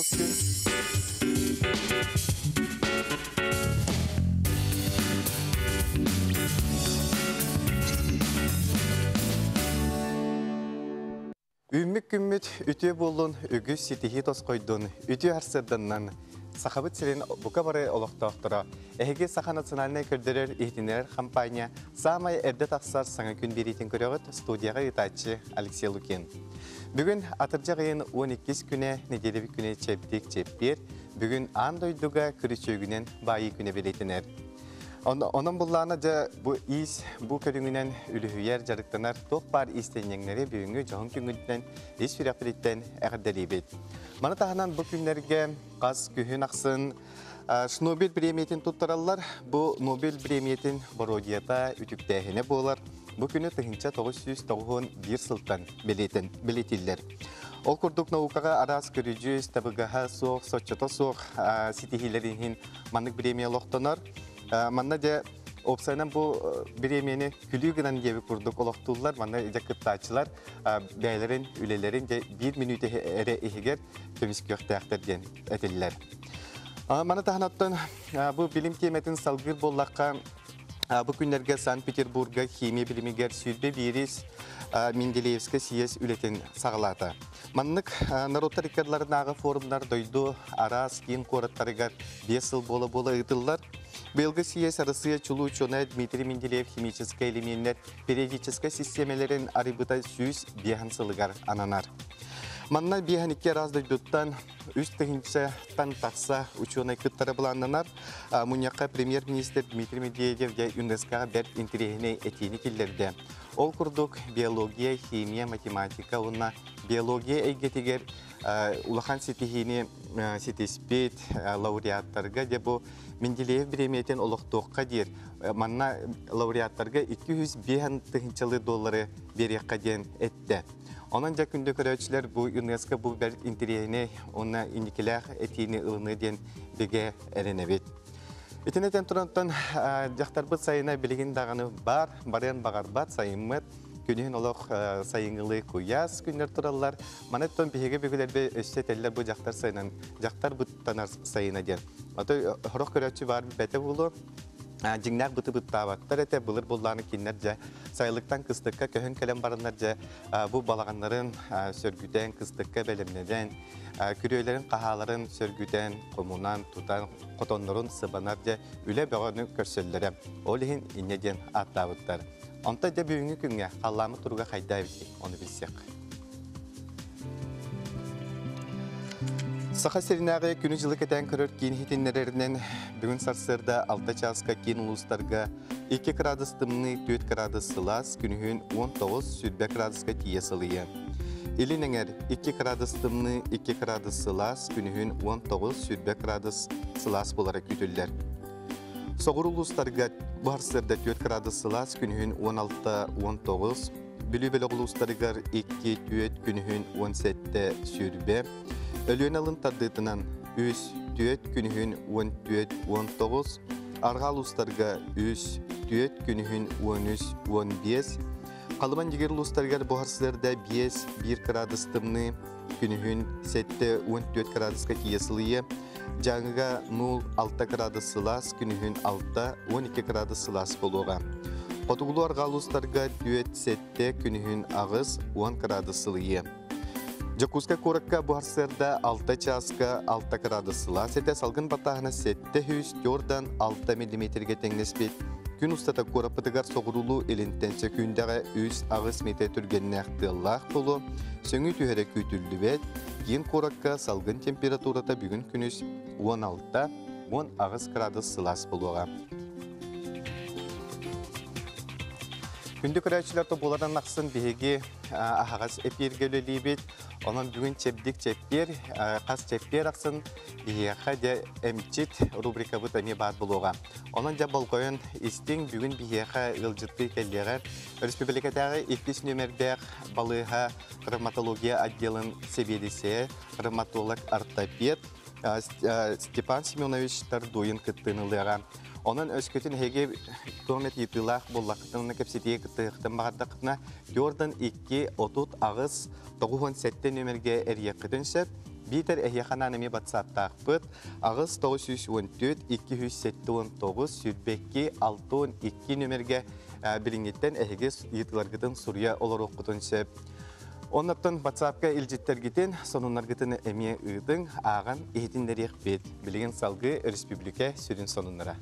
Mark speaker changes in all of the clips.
Speaker 1: Күн Үүммүт күммүт үтүө буоллун, үгүс ситиһии тосхойдун, үтүө сарсыарданнан Сахабыт сирин бука бары олохтоохторо, эһиги Саха национальнай көрдөрөр иһитиннэрэр хампаанньа саамай эрдэ тахсар саҥа күн биэриитин көрөҕүт студияҕа ыытааччы Алексей Лукин. Бүгүн атырдьах ыйын 12 күнэ, нэдиэлэбит күнэ чэбдик чэппиэр, бүгүн аан дойдуга күрүчүөгүнэн баайыы күнэ бэлиэтэнэр. Онон буллаана дьэ бу иис бу көрүҥүнэн үлүһүйэр, дьарыктанар туох баар иистэнньэҥнэри бүгүҥҥү дьоһун күҥҥүтүнэн ис сүрэхпититтэн эҕэрдэлиибит. Маны таһынан бу күннэргэ хас күһүн ахсын Шнобель бириэмийэтин туттараллар. Бу Нобель бириэмийэтин бородията үтүктээһинэ буолар. Бу күнү 1991 сылтан бэлиэтиллэр. Ол курдук наукаҕа араас көрүдьүөс, табыгаһа суох, соччото суох ситиһиилэрин иһин маннык бириэмийэ олохтонор. Манна дьэ уопсайынан бу бириэмийэни күлүү гынан диэбит курдук олохтууллар. Манна дьэ кыттааччылар бэйэлэрин үлэлэрин дьэ биир мүнүүтэ эрэ иһигэр көмүскүөхтээхтэр диэн этиллэр. Маны таһынан бу билим тиэмэтин салгыыр буоллахха, бу күннэргэ Санкт-Петербурга химия билимигэр 21 Менделеевскэй съезд үлэтин саҕалаата. Маннык норуоттар иккардыларынааҕы форумнар дойду араас киин куораттарыгар 5 сыл буола-буола ыытыллар. Быйылгы съезд Арассыыйа чулуу учуонайа Дмитрий Менделеев химическэй элеменнэр периодическай систиэмэлэрин арыйбыта 105 сылыгар ананар. Манна 52 араас дойдуттан 3 тыһыынчаттан тахса учуонай кыттара былааннанар. Мунньахха премьер-министр Дмитрий Медведев дьэ ЮНЕСКО бэрт интэриэһинэй этиини киллэрдэ. Ол курдук биология, химия, математика уонна биология эйгэтигэр улахан ситиһиини ситиспит лауреаттарга дьэ бу Менделеев бириэмийэтин олохтуохха диир. Манна лауреаттарга 205 тыһыынчалыы доллары биэриэххэ диэн эттэ. Онон дьэ күндү көрөөччүлэр бу ЮНЕСКО бу бэрт интэриэһинэй уонна инникилээх этиини ылыныы диэн бигэ эрэнэбит. Итини этэн турантан дьахтарбыт сайына билигин даҕаны бар, барыан баҕарбат сайыммыт. Күнүһүн олох сайыҥҥылыы куйаас күннэр тураллар. Маны оттон биһиги бүгүлэрбэ өссө этэллэр бу дьахтар сайынан, дьахтар быттанар сайына диэн. Ото хорох көрөөччү баар бэтэ буолуо. Дьиҥнээх быты быттаабаттар этэ, былыр буллааны кинилэр дьэ сайылыктан кыстыкка көһөн кэлэн бараннар дьэ бу балаҕаннарын сөргүтэн, кыстыкка бэлэмнэнэн, күрүөлэрин хаһааларын сөргүтэн, хомунан, тутан, хотоннорун сыбанар дьэ үлэ бөҕөнү көрсөллөрө. Ол иһин инньэ диэн ааттаабыттар. Онтон дьэ бүгүҥҥү күҥҥэ халлааммыт туруга хайдаа эбитий, ону билсиэх. Саха сиринээҕи күнү-дьылы кэтээн көрөр киин иһитиннэрэринэн, бүгүн сарсыарда 6 чааска киин улуустарга 2 кыраадыс тымныы, 4 кыраадыс сылаас, күнүһүн 19-20 кыраадыска тиийэ сылыйыа. Илин эҥэр 2 кыраадыс тымныы, 2 кыраадыс сылаас, күнүһүн 19-20 кыраадыс сылаас буолара күүтүллэр. Соҕуруу улуустарга бу сарсыарда 4 кыраадыс сылаас, күнүһүн 16-19, Бүлүү бөлөх улуустарыгар 2, 4, күнүһүн 17, сүүрбэ, Өлүөнэ алын тардыытынан 3, 4, күнүһүн 14, 19, Арҕаа улуустарга 3, 4, күнүһүн 13, 15, Халыман Дьигир улуустарыгар бу сарсыарда 5, 1 кыраадыс тымныы, күнүһүн 7, 14 кыраадыска тиийэ сылыйыа. Дьааҥыга 0, 6 кыраадыс сылаас, күнүһүн 6, 12 кыраадыс сылаас буолуоҕа. Хотугулуу арҕаа улуустарга 4, 7, күнүһүн 8, 10 кыраадыс сылыйыа. Дьокуускай куоракка бу сарсыарда 6 чааска 6 кыраадыс сылаас этэ, салгын баттааһына 700 тёрдан 6 миллиметргэ тэҥнэспит. Күн устата куораппытыгар соҕуруулуу илинтэн сөкүүндэҕэ 3-8 метр түргэннээх тыаллаах буолуо, сөҥүү түһэрэ күүтүллүбэт. Киин куоракка салгын температурата бүгүн күнүс 16-18 градус сылаас буолуоҕа. Күндү көрөөччүлэр тобуларынан ахсын биһиги аһаҕас эпииргэ үлэлиибит. Онон бүгүн чэбдик чэппиэр, хас чэппиэр ахсын биһиэхэ дьэ эмчит рубрикабыт эмиэ баар буолуоҕа. Онон дьэ болҕойон истиҥ, бүгүн биһиэхэ ыалдьыттыы кэллиэҕэ Өрөспүүбүлүкэтээҕи иккис нүөмэрдээх балыыһа травматология отделын сэбиэдиссэйэ, травматолог-ортопед Степан Семенович Тардуин кыттыыны ылыаҕа. Онон өскөтүн эһиги туом этиитыылаах буоллаххытына кэпсэтиигэ кыттыһыахтан баҕардаххытына, Jordan 2 38 97 нүөмэргэ эрийиэххитин сөп. Биитэр эһиэхэ анаан эмиэ батсааптаахпыт 8 914 279 22 62 нүөмэргэ билиҥҥиттэн эһиги ыйытыыларгытын суруйа олоруоххутун сөп. Оннуттан WhatsApp-ка илдьиттэргитин, сонуннаргытын эмиэ ыытыҥ, ааҕан иһитиннэриэхпит. Билигин салгыы өрөспүүбүлүкэ сүрүн сонуннара.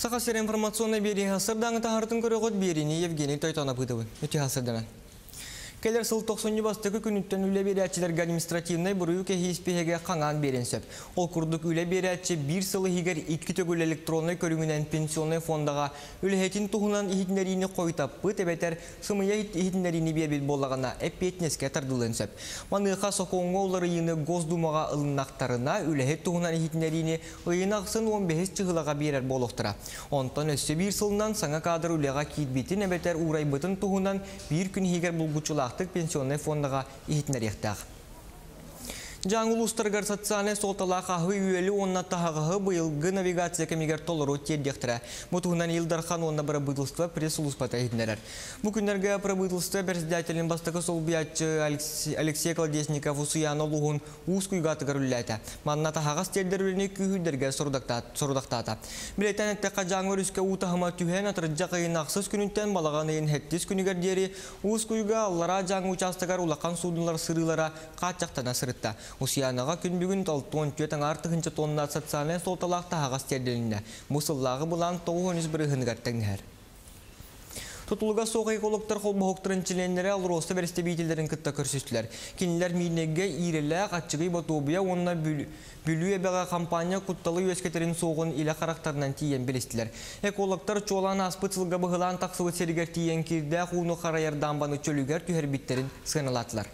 Speaker 2: Саха сир информационнай биэрии сардаҥы таһартын көрөҕүт биэриини Евгений Тойтонов ыытабын. Үтүө сарданан. Кэлэр сыл тохсунньу бастакы күнүттэн үлэ биэрээччилэргэ административнай буруйу кэһии испииһэгэ хаҥаан биэриэн сөп. Ол курдук үлэ биэрээччи биир сыл иһигэр икки төгүл электроннай көрүҥүнэн пенсионнай фондаҕа үлэһитин туһунан иһитиннэриини хойутаппыт эбэтэр сымыйа иһитиннэриини биэрбит буоллаҕына эппиэтинэскэ тардыллыан сөп. Маныаха сокуоҥҥа уларыйыыны Госдумаҕа ылыннахтарына үлэһит туһунан иһитиннэриини ыйын ахсын 15 чыһылаҕа биэрэр буолуохтара. Онтон өссө биир сылынан саҥа кадр үлэҕэ киирбитин эбэтэр уурайбытын туһунан биир күн иһигэр булгуччулаахтык пенсионнай фондаҕа иһитиннэриэхтээх. Дьааҥы улуустарыгар социальнай суолталаах аһы-үөлү уонна таһаҕаһы быйылгы навигация кэмигэр толору тиэрдиэхтэрэ. Бу туһунан Ил Дархан уонна бырабыыталыстыба пресс-сулууспата иһитиннэрэр. Бу күннэргэ правительство председателин бастакы солбуйааччы Алексей Колодезников Усуйаана улууһун Уус Куйгаатыгар үлэлээтэ. Манна таһаҕас тиэрдэр үлэни күүһүрдэргэ сорудахтаата. Билэтэн эттэххэ, Дьааҥы өрүскэ уу таһыма түһэн, атырдьах ыйын ахсыс күнүттэн балаҕан ыйын сэттис күнүгэр диэри Уус Куйга Аллараа Дьааҥы учаастагар улахан суудуналар сырыылара хааччахтана сырытта. Усуйаанаҕа күн бүгүн 64 аҥаар тыһыынча тонна социальнай суолталаах таһаҕас тиэрдилиннэ. Бу сыллааҕы былаан 93 бырыһыаныгар тэҥнэһэр. Тутулуга суох экологтар холбоһуктарын чилиэннэрэ АЛРОСА бэрэстэбиитэллэрин кытта көрсүстүлэр. Кинилэр Миирнэйгэ Иирэлээх, Аччыгый Ботуобуйа уонна Бүлүү эбэҕэ хампаанньа кутталы үөскэтэрин суоҕун илэ харахтарынан тиийэн билистилэр. Экологтар чуолаан ааспыт сылга быһылаан тахсыбыт сиригэр тиийэн кирдээх ууну харайар даамбаны чөлүгэр түһэрбиттэрин сыаналаатылар.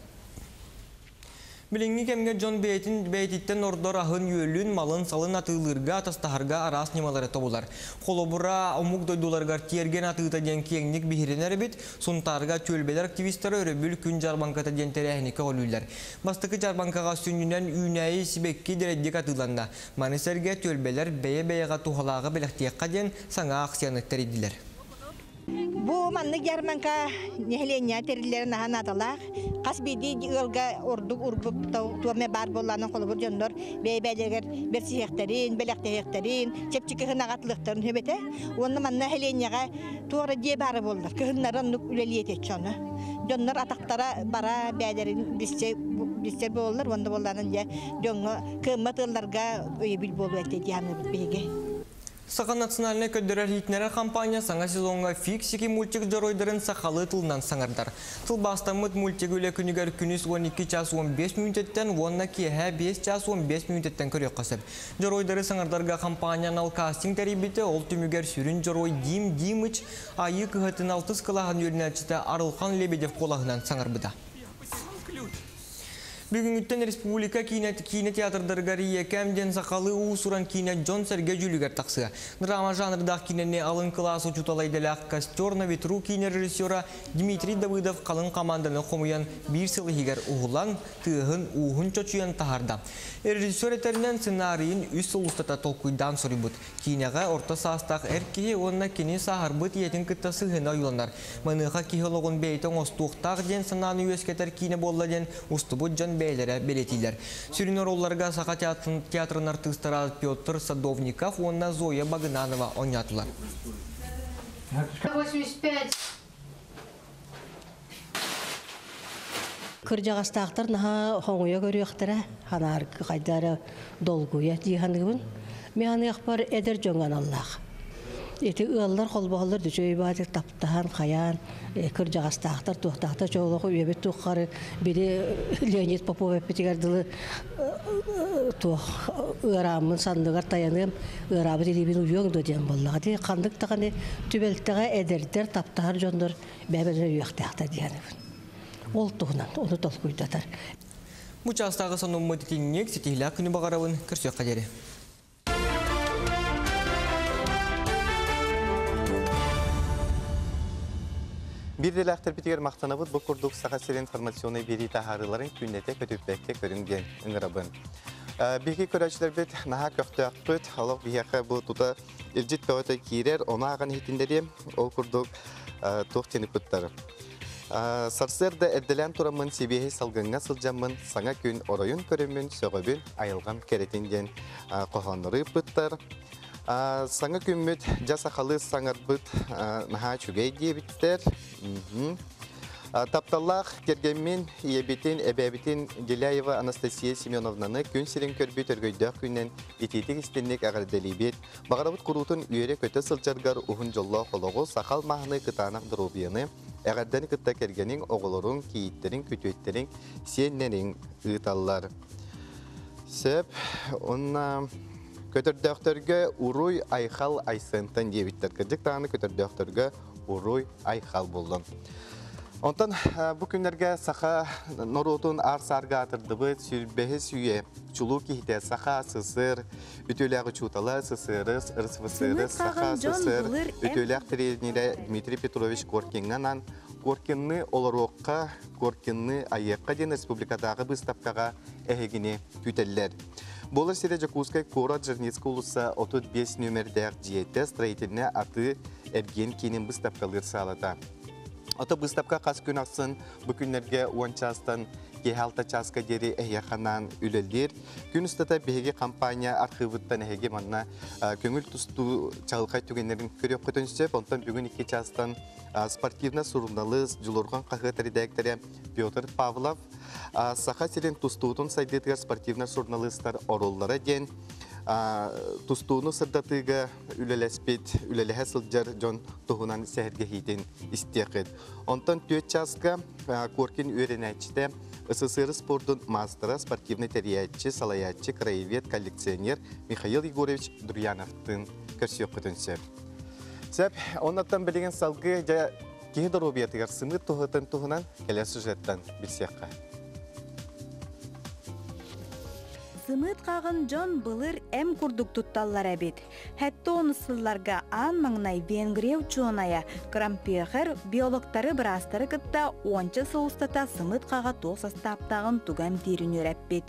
Speaker 2: Билиҥҥи кэмҥэ дьон бэйэтин бэйэтиттэн ордор аһын-үөлүн, малын-салын атыылыырга, атастаһарга араас ньымалары тобулар. Холобура, омук дойдуларыгар тиэргэн атыыта диэн киэҥник биһирэнэр эбит, Сунтаарга түөлбэлэр активистара өрөбүл күн дьаарбаҥката диэн тэрээһини көҕүлүүллэр. Бастакы дьаарбаҥкаҕа сүнньүнэн үүнээйи сибэкки дэлэйдик атыыланна. Маны сэргэ түөлбэлэр бэйэ-бэйэҕэ туһалааҕы бэлэхтиэххэ диэн саҥа акцияны тэрийдилэр.
Speaker 3: Бу маннык ярмарка нэһилиэнньэ тэриллэрин аһа наадалаах. Хас биирдии ыалга ордук урбук туоме баар буоллаҕына холобур дьоннор бэйэ-бэйэлэригэр бэрсиһиэхтэрин, бэлэхтэһиэхтэрин, чэпчэки кыһын аҕатылыахтарын сөп этэ. Уонна манна нэһилиэнньэҕэ туох эрэ дьиэ баара буоллар, кыһыннары оннук үлэлиэ этэ ону. Дьоннор атахтара бара бэйэлэрин билсэ билсэр буолаллар уонна буоллаҕына дьэ дьоҥҥо кыаммат ыалларга өйөбүл буолуо этэ дии саныыбыт биһиги.
Speaker 2: Саха национальнай көрдөрөр иһитиннэрэр хампаанньа саҥа сезоҥҥа Фиксики мультик дьоруойдарын сахалыы тылынан саҥардар. Тылбаастаммыт мультик үлэ күнүгэр күнүс 12 час 15 мүнүүтэттэн уонна киэһэ 5 час 15 мүнүүтэттэн көрүөххэ сөп. Дьоруойдары саҥардарга хампаанньа анал кастинг тэрийбитэ, ол түмүгэр сүрүн дьоруой Дим Димыч Айыы кыһатын алтыс кылааһын үөрэнээччитэ Арылхан Лебедев куолаһынан саҥарбыта. Бүгүҥҥүттэн республика киинэ, киинэ театрдарыгар Ийэкэм диэн сахалыы уус-уран киинэ дьон-сэргэ дьүүлүгэр тахсыа. Драма жанрдаах киинэни алын кылаас учуутала идэлээх «Костер на ветру» киинэ режиссера Дмитрий Давыдов халыҥ хамаанданы хомуйан биир сыл иһигэр уһулан, тыаһын, ууһун чочуйан таһаарда. Режиссер этэринэн сценарийын үс сыл устата толкуйдаан суруйбут. Киинэҕэ орто саастаах эр киһи уонна кини сааһырбыт ийэтин кытта сыһыана ойууланар. Маныаха киһи олоҕун бэйэтэ оҥостуохтаах диэн санааны үөскэтэр киинэ буолла диэн устубут дьон бэйэлэрэ бэлиэтииллэр. Сүрүн оруолларга Саха театрын артыыстара Петр Садовников уонна Зоя Багынанова оонньоотулар.
Speaker 4: 85.
Speaker 5: Кырдьаҕастаахтар наһаа хоҥуйа көрүөхтэрэ, ханаарга хайда эрэ долгуйа дии саныыбын. Мин аныахпар эдэр дьоҥҥо аналлаах. Ити ыаллар холбоһоллор үчүгэй баатык таптаһан, хайаан, кырдьаҕастаахтар, туохтаахтар чоолох үйэбит тухары били Леонид Попов эппитигэр дылы туох ыарааммын санныгар тайаныам, ыараабыт илиибин уйуоҥ дуо диэн буоллаҕа. Дии ханнык даҕаны түбэлтэҕэ эдэрдэр, таптаһар дьоннор бэйэ-бэйэлэрин өйүөхтээхтэр дии саныыбын. Ол туһунан ону толкуйдатар.
Speaker 2: Бу чаастааҕы сонуммут итинник ситиһилээх күнү баҕарабын көрсүөххэ диэри.
Speaker 1: Биирдэлээхтэрбитигэр махтанабыт бу курдук Саха сирин информационнай биэрии таһаарыыларын күннэтэ көтүппэккэ көрүҥ диэн ыҥырабын. Биһиги көрөөччүлэрбит наһаа көхтөөхпүт. Олох биһиэхэ бу тута илдьит бөҕөтө киирэр, ону ааҕан иһитиннэриэм. Ол курдук туох диэн ыппыттар. Сарсыарда эрдэлээн тураммын сибиэһэй салгыҥҥа сылдьаммын саҥа күн оройун көрөммүн сөҕөбүн айылҕам кэрэтин диэн хоһооннору ыыппыттар. Саҥа күммүт дьэ сахалыы саҥарбыт наһаа үчүгэй диэбиттэр. Тапталлаах кэргэммин, ийэбитин, эбээбитин Деляева Анастасия Семеновнаны күн сирин көрбүт өргөйдөөх күнүнэн итиитик истинник эҕэрдэлиибит. Баҕарабыт куруутун үөрэ-көтө сылдьаргар уһун дьоллоох олоҕу, сахал маһыны кытаанах доруобуйаны, эҕэрдэни кытта кэргэниҥ, оҕолоруҥ, кийииттэриҥ, күтүөттэриҥ, сиэннэриҥ ыыталлар. Сөп. Уонна көтөрдөөхтөргө уруй айхал Айсентан диэбиттэр. Кырдьык даҕаны көтөрдөөхтөргө уруй айхал буоллун. Онтон бу күннэргэ саха норуотун аар-саарга аатырдыбыт сүүрбэһис үйэ чулуу киһитэ Саха СССР үтүөлээх учуутала СССР РСФСР Саха СССР үтүөлээх тренерэ Дмитрий Петрович Коркиҥҥа анаан Коркинны олоруохха, Коркинны айыахха диэн республикатааҕы быыстапкаҕа эһигини күүтэллэр. Буолар сирэ Дьокуускай куорат Жирницкай уулусса 35 нүөмэрдээх дьиэтэ строительнай атыы эргиэн киинин быыстапкалыыр саалата. Ото быыстапка хас күн ахсын бу күннэргэ 10 чаастан киэһэ 6 чааска диэри эһиэхэ анаан үлэлиир. Күн устата биһиги компания архыыбыттан эһиги манна көҥүл тустуу чаҕылхай түгэннэрин көрүөххүтүн сөп. Онтон бүгүн 2 чаастан спортивнай суруналыыс Дьулурҕан хаһыат эрэдээктэрэ Петр Павлов Саха сирин тустуутун сайдыытыгар спортивнай суруналыыстар оруоллара диэн тустууну сырдатыыга үлэлэспит, үлэлэһэ сылдьар дьон туһунан сэһэргэһиитин истиэххит. Онтон түөрт чааска Коркин үөрэнээччитэ, СССР спордун маастара, спортивнай тэрийээччи, салайааччы, краевед, коллекционер Михаил Егорович Друяновтыын көрсүөххүтүн сөп. Сөп, оннуттан билигин салгыы дьэ киһи доруобуйатыгар сымыыт туһатын туһунан кэлэр сюжеттан билсиэххэ.
Speaker 4: Сымыыт хаҕын дьон былыр эм курдук тутталлар эбит. Хэтте онус сылларга аан маҥнай Венгрия учуонайа Крампехер биологтары быраастары кытта уонча сыл устата сымыыт хаҕа туох састааптааҕын туга эмтиирин үөрэппит.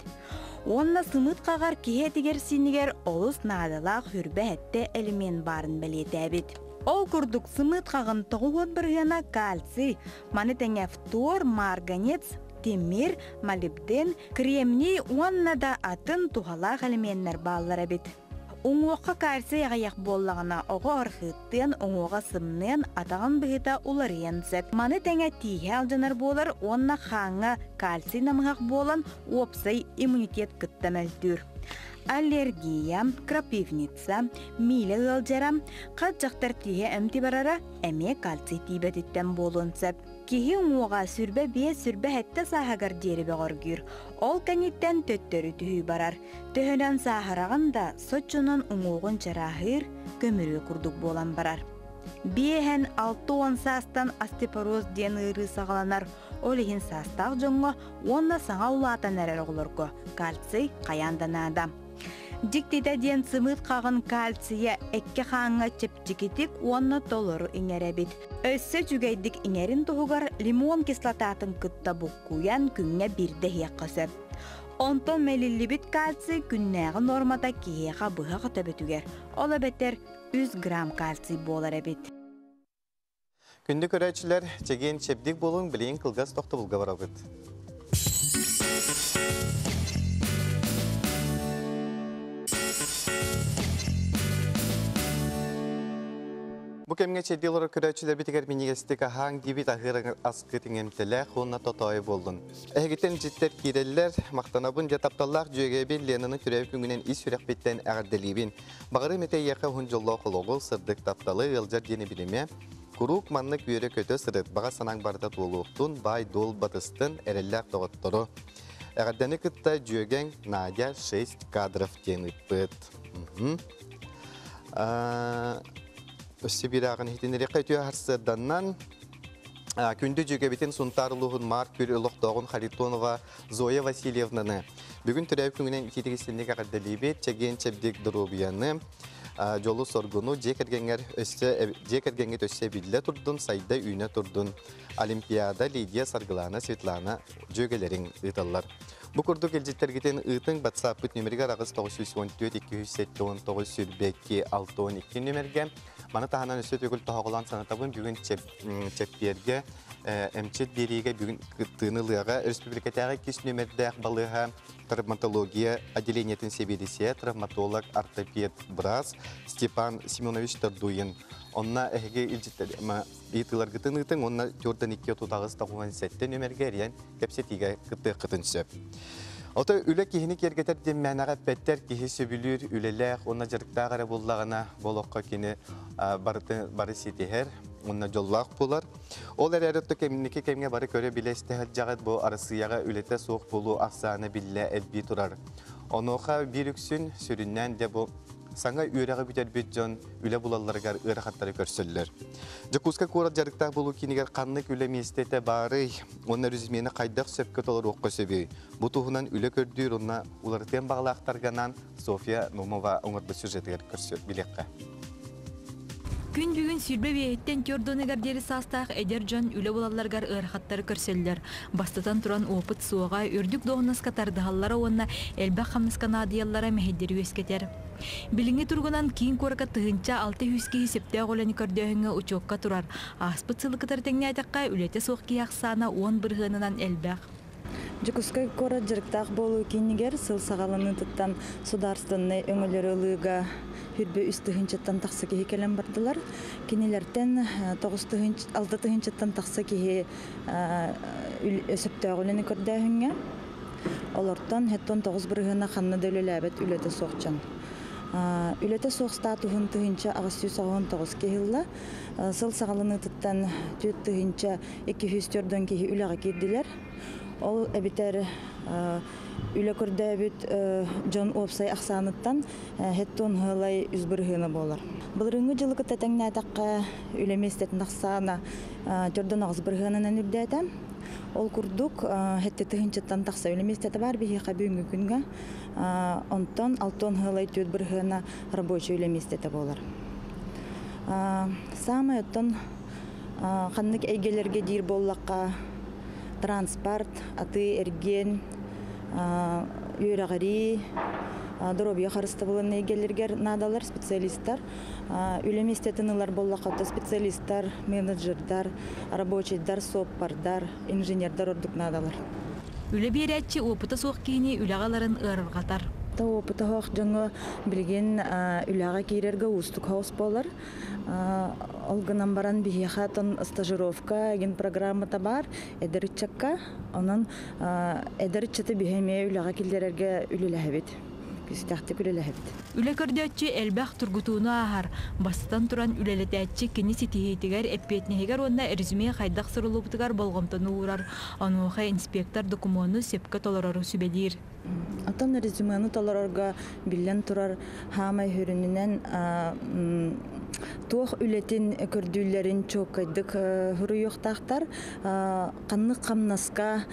Speaker 4: Уонна сымыыт хаҕар киһи этигэр-сиинигэр олус наадалаах хүрбэ хэттэ элемент баарын бэлиэтээбит. Ол курдук сымыыт хаҕын 90 бырыһыана кальций, маны тэҥэ фтор, марганец, тимир, молибден, кремний уонна да атын туһалаах элеменнэр бааллар эбит. Уҥуохха кальций аҕыйах буоллаҕына, оҕо архыыттыан, уҥуоҕа сымныан, атаҕын быһыыта уларыйан сөп. Маны тэҥэ тииһэ алдьанар буолар уонна хааҥҥа кальций намыһах буолан, уопсай иммунитет кытта мөлтүүр. Аллергия, крапивница, миилэ ыалдьара, хат дьахтар тииһэ эмти барара эмиэ кальций тиийбэтиттэн буолуон сөп. Киһи уҥуоҕа 25-27 сааһыгар диэри бөҕөргүүр. Ол кэнниттэн төттөрү түһүү барар. Төһөнөн сааһыраҕын да, соччонон уҥуоҕун чарааһыыр, көмүрүө курдук буолан барар. Биэһэн 60 саастан остеопороз диэн ыарыы саҕаланар. Ол иһин саастаах дьоҥҥо уонна саҥа улаатан эрэр оҕолорго кальций хайаан да наада. Дьиктитэ диэн сымыыт хаҕын кальция эккэ хааҥҥа чэпчэкитик уонна толору иҥэрэбит. Өссө үчүгэйдик иҥэрин туһугар лимон кислотатын кытта буккуйан күҥҥэ биирдэ иһиэххэ сөп. Онтон мэлиллибит кальций күннээҕи нуормата киһиэхэ быһах төбөтүгэр, ол эбэтэр 3 грамм кальций буолар эбит.
Speaker 1: Күндү көрөөччүлэр, чэгиэн чэбдик буолуҥ, билигин кылгас тохтобулга барабыт. Бу кэмҥэ чэйдии олорор көрөөччүлэрбитигэр минньигэстик аһааҥ диибит аһыыр аскыт иҥэмтэлээх уонна тотоойу буоллун. Эһигиттэн дьиттэр киирэллэр, махтанабын дьэ тапталлаах дьүөгэбин Ленаны төрөөбүт күҥүнэн ис сүрэхпиттэн эҕэрдэлиибин. Баҕарыым этэ эйиэхэ уһун дьоллоох олоҕу, сырдык тапталы, ыалдьар диэни билимэ, Куруук маннык үөрэ-көтө сырыт, баҕа санааҥ барыта туолуохтун, баай-дуол батыстын, эрэллээх доҕоттору. Эҕэрдэни кытта дьүөгэҥ Надя 6 кадров диэн ыыппыт. Өссө биир ааҕын иһитиннэриэххэ үтүө сарсыарданнан күндү дьүөгэбитин Сунтаар улууһун Маар Күөл олохтооҕун Харитонова Зоя Васильевнаны бүгүн төрөөбүт күҥүнэн итиитик истинник эҕэрдэлиибит, чэгиэн-чэбдик доруобуйаны, дьолу-соргуну дьиэ кэргэҥҥэр өссө дьиэ кэргэҥҥит өссө биллэ турдун, сайда үүнэ турдун. Олимпиада Лидия Саргылана Светлана дьүөгэлэриҥ ыыталлар. Бу курдук илдьиттэргитин ыытыҥ WhatsApp-пыт нүөмэригэр 8 914 279 22 62 нүөмэргэ. Маны таһынан өссө төгүл тоһоҕолоон санатабын, бүгүн чэппиэргэ эмчит биэриигэ бүгүн кыттыыны ылыаҕа республикатааҕы иккис нүөмэрдээх балыыһа травматология отделениетын сэбиэдиссэйэ, травматолог, ортопед быраас Степан Семенович Тордуин. Онно эһиги илдьиттэр ыйытыыларгытын ыытыҥ, уонна 4 2 38 97 нүөмэргэ эрийэн кэпсэтиигэ кыттыаххытын сөп. Ото үлэ киһини киэргэтэр диэн мээнэҕэ эппэттэр. Киһи сөбүлүүр үлэлээх уонна дьарыктаах эрэ буоллаҕына, бу олоххо кини барыты бары ситиһэр уонна дьоллоох буолар. Ол эрээри кэмники кэмҥэ бары көрө билэ истэ сылдьаҕыт, бу Арасыйаҕа үлэтэ суох буолуу ахсаана биллэ элбии турар. Онуоха биир үксүн сүрүннээн де бу саҥа үөрэҕи бүтэрбит дьон үлэ булалларыгар ыарахаттары көрсөллөр. Дьокуускай куорат дьарыктаах буолуу киинигэр ханнык үлэ миэстэтэ баарый уонна резюмени хайдах сөпкө толоруохха сөбүй? Бу туһунан үлэ көрдүүр уонна уларытыан баҕалаахтарга Софья Наумова оҥорбут сюжетыгар көрсө билиэххэ.
Speaker 6: Күн бүгүн 25-тэн 40-угар диэри саастаах эдэр дьон үлэ булалларыгар ыарахаттары көрсөллөр. Бастатан туран, опыт суоҕа, үрдүк дуоһунаска тардыһаллара уонна элбэх хамнаска наадыйаллара мэһэйдэри үөскэтэр. Билиҥҥи туругунан киин куоракка 1600 киһи сөптөөх үлэни көрдөөһүҥҥэ учуокка турар. Ааспыт сылы кытары тэҥнээтэххэ, үлэтэ суох киһи ахсаана 10%-ынан элбэх.
Speaker 7: Дьокуускай куорат дьарыктаах буолуу киинигэр сыл саҕаланыытыттан судаарыстыбаннай өҥөлөрү ылыыга 23 тыһыынчаттан тахса киһи кэлэн бардылар. Кинилэртэн 6 тыһыынчаттан тахса киһи сөптөөх үлэни көрдөөһүҥҥэ. Олортон 79 бырыһыана ханна да үлэлээбэт үлэтэ суох дьон. Үлэтэ суох статуһун 1899 киһи ылла. Сыл саҕаланыытыттан 4240 киһи үлэҕэ киирдилэр. Ол эбэтэр үлэ көрдөөбүт дьон уопсай ахсааныттан 73% буолар. Былырыыҥҥы дьылы кытта тэҥнээтэххэ, үлэ миэстэтин ахсаана 48 бырыһыанынан үрдээтэ. Ол курдук, 7 тыһыынчаттан тахса үлэ миэстэтэ баар биһиэхэ бүгүҥҥү күҥҥэ. Онтон 60,4 бырыһыана рабочий үлэ миэстэтэ буолар. Саамай оттон ханнык эйгэлэргэ диир буоллахха, транспорт, атыы эргиэн, үөрэҕирии, доруобуйа харыстабылын эйгэлэригэр наадалар специалисттар. Үлэ миэстэтин ылар буоллахха, специалисттар, менеджердар, рабочийдар, суоппардар, инженердар ордук наадалар.
Speaker 6: Үлэ биэрээччи опыта суох киһини үлэҕэ ыларын ыарырҕатар.
Speaker 7: Опыта суох дьоҥҥо билигин үлэҕэ киирэргэ уустук соҕус буолар. Ол гынан баран биһиэхэ тон стажировка диэн программата баар эдэр ыччакка. Онон эдэр ыччаты биһи эмиэ үлэҕэ киллэрэргэ үлэлэһэбит. Күүстээхтик үлэлэһэбит.
Speaker 6: Үлэ көрдөөччү элбэх тургутууну ааһар. Бастатан туран, үлэлэтээччи кини ситиһиитигэр, эппиэтинэһигэр уонна резюме хайдах суруллубутугар болҕомтону уурар. Онуоха инспектор докумуону сөпкө толорору сүбэлиир.
Speaker 7: Оттон резюмены толорорго, биллэн турар, хаамай сүрүнүнэн туох үлэтин көрдүүллэрин чуолкайдык суруйуохтаахтар, ханнык хамнаска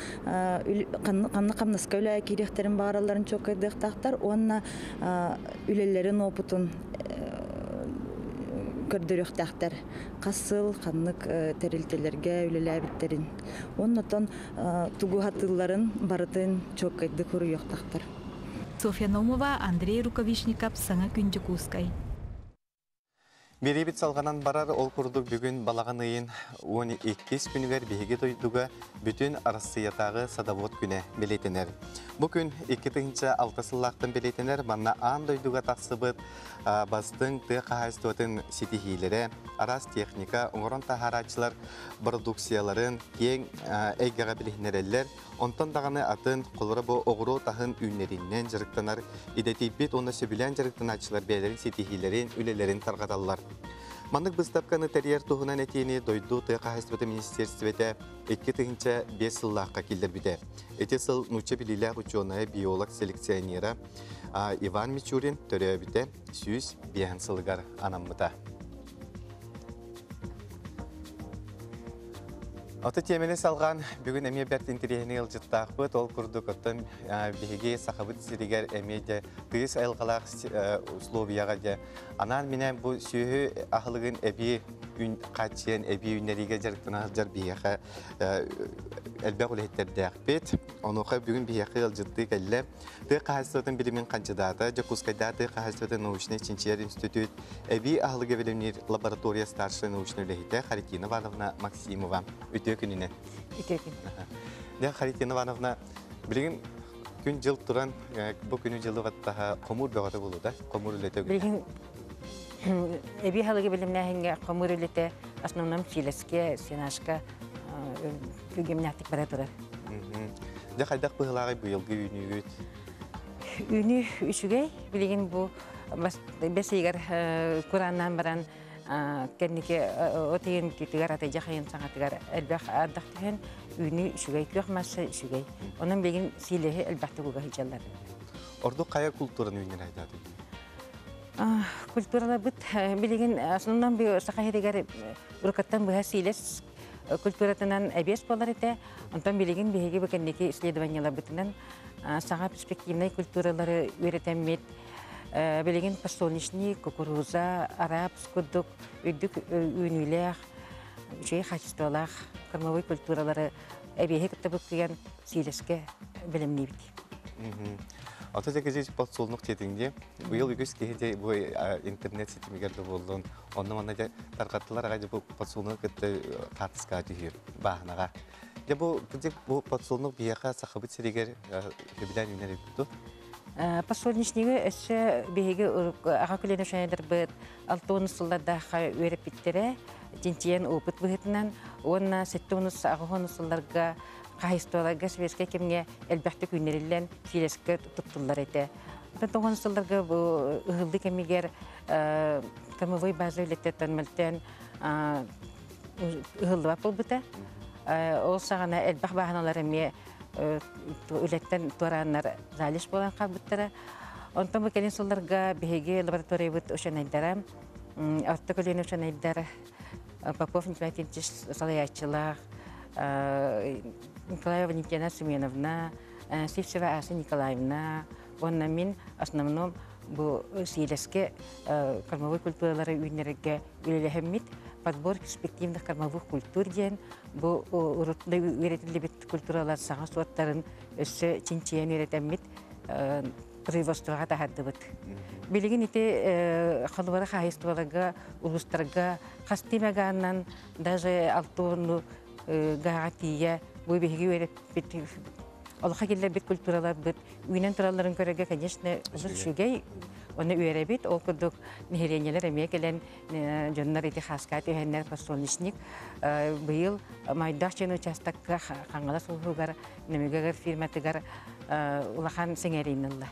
Speaker 7: үлэ киириэхтэрин баҕаралларын чуолкайдыахтаахтар уонна үлэлэрин опытун көрдөрүөхтээхтэр. Хас сыл ханнык тэрилтэлэргэ үлэлээбиттерин. Оннотон тугу сатыылларын барытын чуолкайдык суруйуохтаахтар.
Speaker 6: Софья Наумова, Андрей Рукавишников, Саҥа күн, Дьокуускай.
Speaker 1: Биэриибит салҕанан барар. Ол курдук, бүгүн балаҕан ыйын 12 күнүгэр биһиги дойдуга бүтүн Арассыыйатааҕы садовод күнэ бэлиэтэнэр. Бу күн 2006 сыллаахтан бэлиэтэнэр. Манна аан дойдуга тахсыбыт бастыҥ тыа хаһаайыстыбатын ситиһиилэрэ, араас техника, оҥорон таһаарааччылар продукцияларын киэҥ эйгэҕэ билиһиннэрэллэр. Онтон даҕаны атын, холобура, бу оҕуруот аһын үүннэриинэн дьарыктанар идэтийбит уонна сөбүлээн дьарыктанааччылар бэйэлэрин ситиһиилэрин, үлэлэрин тарҕаталлар. Маннык быыстапканы тэрийэр туһунан этиини дойду тыа хаһаайыстыбата министиэристибэтэ 2005 сыллаахха киллэрбитэ. Ити сыл нуучча биллиилээх учуонайа, биолог, селекционера Иван Мичурин төрөөбүтэ 105 сылыгар анаммыта. Аты темени салҕаан, бүгүн эмиэ бэрт интэриэһинэй ыалдьыттаахпыт. Ол курдук, оттон биһиги Сахабыт сиригэр эмиэ де тыйыс айылҕалаах условияҕа де анаан-минээн бу сүөһү аһылыгын эбии хааччыйан эбии үүннэриигэ дьарыктана сылдьар биһиэхэ элбэх үлэһиттэрдээхпит. Онуоха бүгүн биһиэхэ ыалдьыттыы кэллэ. Тыа хаһаайыстыбатын билимин хандьыдаата, Дьокуускайдааҕы тыа хаһаайыстыбатын научнай чинчийэр институт эбии аһылыгы бэлэмниир лаборатория старшай научнай үлэһитэ Харитина Ивановна Максимова. Үтүө күнүнэн.
Speaker 8: Үтүө күн.
Speaker 1: Дьэ, Харитина Ивановна, билигин күн-дьыл туран, бу күнү-дьылы баттаһа хомуур бөҕөтө буолуо да? Хомуур үлэтэ
Speaker 8: Билигин эбии аһылыгы бэлэмнээһиҥҥэ хомуур үлэтэ основном сиилэскэ, сенажка күргүөмнээхтик бара турар.
Speaker 1: Дьэ, хайдах быһыылааҕый быйылгы үүнүүгүт?
Speaker 8: Үүнүү үчүгэй. Билигин бу бэс ыйыгар курааннаан баран кэнники от ыйын бүтүүтүгэр атырдьах ыйын саҥатыгар элбэх ардах түһэн үүнүү үчүгэй, күөх масса үчүгэй. Онон билигин сиилэһи элбэхтик уга сылдьаллар.
Speaker 1: Ордук хайа култуураны үүннэрэ айдаатый?
Speaker 8: Культураларбыт билигин основном саха сиригэр уруккаттан быһа сиилэс культуратынан эбиэс буолар этэ. Онтон билигин биһиги бу кэнники исследованиеларбытынан саҥа перспективнай культуралары үөрэтэммит билигин подсолнечник, кукуруза, арабс курдук үрдүк үүнүүлээх, үчүгэй хаачыстыбалаах кормовой культуралары эбиэһи кытта буккуйан сиилэскэ бэлэмниибит.
Speaker 1: Ото дьэ подсолнух диэтиҥ дии. Быйыл үгүс киһи дьэ бу интернет ситимигэр да буоллун, онно манна дьэ тарҕаттылар аҕай дьэ бу подсолнугу кытта хаартыскаҕа түһүүр бааһынаҕа. Дьэ бу бу подсолнух биһиэхэ Сахабыт сиригэр сөбүлээн үүнэр эбит дуо?
Speaker 8: Подсолнечнигы өссө биһиги аҕа көлүөнэ учуонайдарбыт 60 сыллардаахха үөрэппиттэрэ, чинчийэн опыт быһыытынан уонна 70-80 сылларга хаһайыстыбаларга советскай кэмҥэ элбэхтик үүннэриллэн сиилэскэ туттуллар этэ. Онтон тоҕон сылларга бу ыһыллыы кэмигэр кормовой база үлэттэн мөлтөөн ыһыллыбат буолбута. Ол саҕана элбэх бааһыналар эмиэ үлэттэн туорааннар залежь буолан хаалбыттара. Онтон бу кэлин сылларга биһиги лабораториябыт учуонайдара, орто көлүөнэ учуонайдар Попов Николай Тимтич салайааччылаах Николаева Валентина Семеновна, Сивцева Ася Николаевна уонна мин основном бу сиилэскэ кормовой культуралары үүннэрэргэ үлэлэһэммит подбор перспективных кормовых культур диэн бу урут үөрэтиллибит культуралар саҥа суоттарын өссө чинчийэн үөрэтэммит производствоҕа таһардыбыт. Билигин ити холобура хаһайыстыбаларга, улуустарга хастыы мегааннан даже алтуонну гаҕа тиийэ бу биһиги үөрэппит олоххо киллэрбит культураларбыт үүнэн туралларын көрөргө, конечно, олус үчүгэй. Оны үөрэбит. Ол курдук нэһилиэнньэлэр эмиэ кэлэн дьоннор ити хааска түһэннэр подсолнечник быйыл Майдаах дьон участокка Хаҥалас улууһугар Нөмүгэгэр фирматыгар улахан сэҥээриини ылла.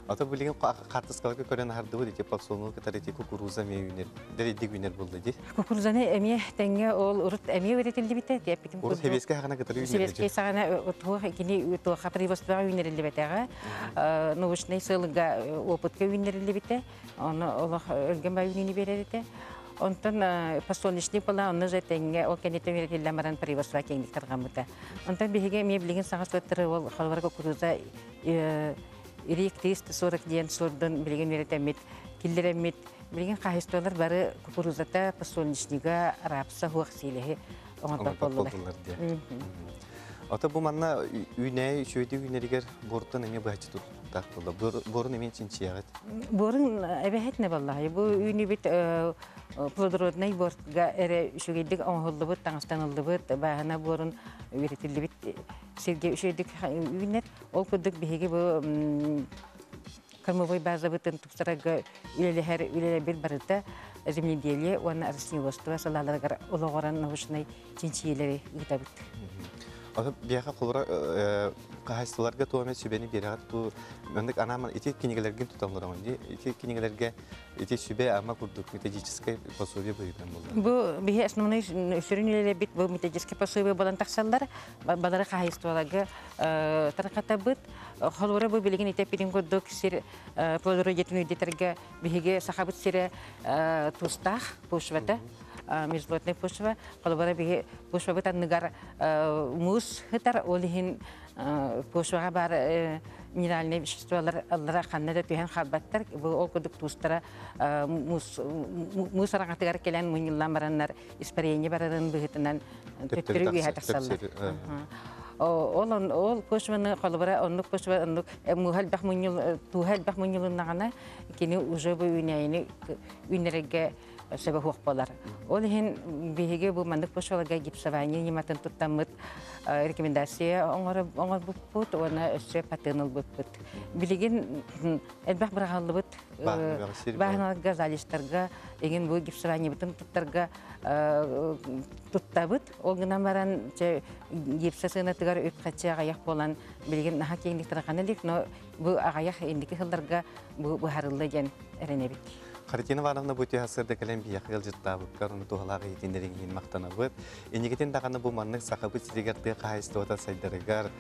Speaker 1: Ото билигин хаартыскаларга көрөн аһардыбыт ити подсолнух кытары ити кукуруза эмиэ үүнэр, дэрийдик үүнэр буолла дии.
Speaker 8: Кукурузаны эмиэ тэҥҥэ ол урут эмиэ үөрэтиллибитэ тиэппитим
Speaker 1: Урут сэбиэскэй саҕана кытары үүнэр.
Speaker 8: Сэбиэскэй саҕана туох кини туоха производствоҕа үүнэриллибэтэҕэ, научнай сыалга опытка үүннэриллибитэ. Ону олох өлгөм бай үүнүүнү биэрэр этэ. Онтон подсолнечник буолла, онно же тэҥҥэ ол кэнниттэн үөрэтиллэн баран производство киэҥник тарҕаммыта. Онтон биһиги эмиэ билигин саҥа суоттары ол холобура кукуруза Ирик 340 диэн суордун билигин үөрэтэммит, киллэрэммит. Билигин хаһайыстыбалар бары кукурузата, подсолнечнига, рапса хуох сиилэһи оҥорбот буоллулар.
Speaker 1: Ото бу манна үүнээйи үчүгэйдик үүнэригэр буортан эмиэ быһаччы туттаах буолла. Буорун эмиэ чинчийэҕит.
Speaker 8: Буорун эбэһэтинэ буоллаҕай. Бу үүнүүбүт плодороднай буорга эрэ үчүгэйдик оҥоһуллубут, таҥастаныллыбыт, бааһына буорун үөрэтиллибит сиргэ үчүгэйдик үүнэр. Ол курдук биһиги бу кормовой базабытын тупсарарга үлэлэһэр үлэлэрбит барыта земледелие уонна растениеводство салааларыгар олоҕуран научнай чинчийиилэри ыытабыт.
Speaker 1: Ото биэхэ холура хаһайыстыбаларга туох эмэ сүбэни биэрэҕит туу маннык анааман ити кинигэлэргин туталлар дии ити кинигэлэргэ ити сүбэ ама курдук методическай пособие быһыытынан буолла.
Speaker 8: Бу биһи основной сүрүн үлэлэрбит бу методическай пособие буолан тахсаллар. Балары хаһайыстыбаларга тарҕатабыт. Холобура бу билигин итеппитин курдук сир плодородиетын үрдэтэргэ биһиги сахабыт сирэ туустаах почвата мерзлотная почва. Холобура биһи почвабыт анныгар муус сытар, ол иһин Почваҕа баар минеральнай веществолар аллара ханна да түһэн хаалбаттар. Бу ол курдук туустара муус араҥатыгар кэлэн мунньуллан бараннар испарение барарын быһыытынан төттөрү үөһэ тахсаллар. Ол ол почваны холобура оннук почва оннук мууһа элбэх мунньул тууһа элбэх мунньулуннаҕына кини уже бу үүнээйини үүннэрэргэ сөбө суох буолар. Ол иһин биһиги бу маннык почваларга гипсование ньыматын туттаммыт рекомендация оҥорбуппут уонна өссө патент ылбыппыт. Билигин элбэх быраҕаллыбыт бааһыналарга, залистарга игин бу гипсованиебытын туттарга туттабыт. Ол гынан баран гипса сыанатыгар үп-харчы аҕыйах буолан билигин наһаа киэҥник тарҕана илик, но бу аҕыйах инники сылларга бу быһаарылла диэн эрэнэбит.
Speaker 1: Харитина Ивановна бу үтүө сырда кэлэн биһиэхэ ыалдьыттаабыккар уонна туһалаах иһитиннэриҥ иһин махтанабыт. Инникитин даҕаны бу маннык Сахабыт сиригэр тыа хаһаайыстыбата сайдарыгар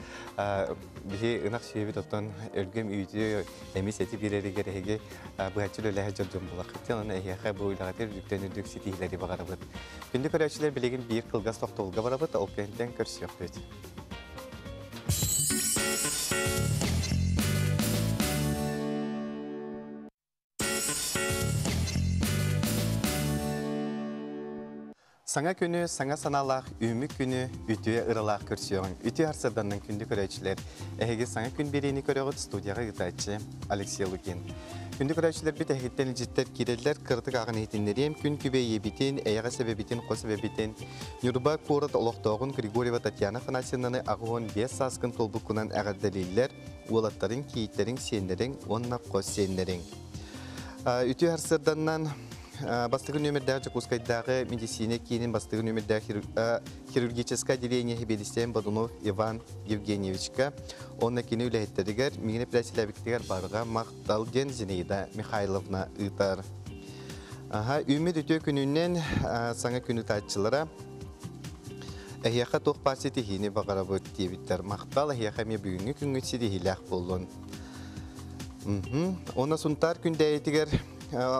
Speaker 1: биһи ынах сүөбүт оттон өлгөм үүтү эмис эти биэрэригэр эһиги быһаччы үлэлэһэ дьон дьон буолаххыт. Онон эһиэхэ бу үлэҕитин үрдүктэн үрдүк ситиһиилэри баҕарабыт. Күндү көрөөччүлэр билигин биир кылгас тохтобулга барабыт, ол кэнниттэн көрсүөхпүт. Саҥа күнү, саҥа санаалаах үүмүк күнү үтүө ыралаах көрсүөҕүҥ. Үтүө харсарданнан күндү көрөөччүлэр. Эһиги саҥа күн биэриини көрөҕүт студияҕа ыытааччы Алексей Лукин. Күндү көрөөччүлэрбит эһигиттэн илдьиттэр киирэллэр, кыратык ааҕан иһитиннэриэм. Күн күбэй ийэбитин, эйэҕэс эбэбитин, хос эбэбитин, Ньурба куорат олохтооҕун Григорьева Татьяна Афанасьевнаны 85 сааскын туолбуккунан эҕэрдэлииллэр, уолаттарыҥ, кийииттэриҥ, сиэннэриҥ уонна хос сиэннэриҥ. Үтүө сарсыарданнан бастакы нүөмэрдээх Дьокуускайдааҕы медицина киинин бастакы нүөмэрдээх хирургическай отделение сэбиэдиссэйин Бодунов Иван Евгеньевичка уонна кини үлэһиттэригэр миигин эпэрээссийэлээбиккитигэр барҕа махтал диэн Зинаида Михайловна ыытар. Аха, үүммүт үтүө күнүнэн саҥа күн ыытааччылара эһиэхэ туох баар ситиһиини баҕарабыт диэбиттэр. Махтал эһиэхэ эмиэ бүгүҥҥү күҥҥүт ситиһиилээх буоллун. Уонна Сунтаар Күндээйитигэр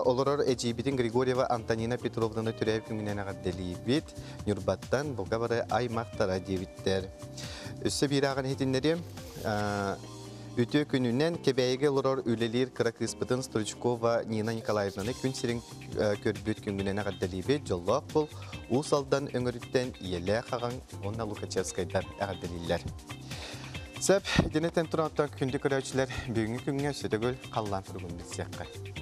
Speaker 1: олорор эдьиийбитин Григорьева Антонина Петровнаны төрөөбүт күҥүнэн эҕэрдэлиибит. Ньурбаттан бука бары аймахтара диэбиттэр. Өссө биир ааҕан иһитиннэриэм. Үтүө күнүнэн Кэбээйигэ олорор үлэлиир кыра кыыспытын Стручкова Нина Николаевнаны күн сирин көрбүт күҥҥүнэн эҕэрдэлиибит. Дьоллоох буол, Уус Алдан өҥөрүттэн ийэлээх аҕаҥ уонна Лукачевскайдар эҕэрдэлииллэр. Сөп, итини этэн туран күндү көрөөччүлэр бүгүҥҥү күҥҥэ өссө төгүл халлаан туругун билсиэххэ.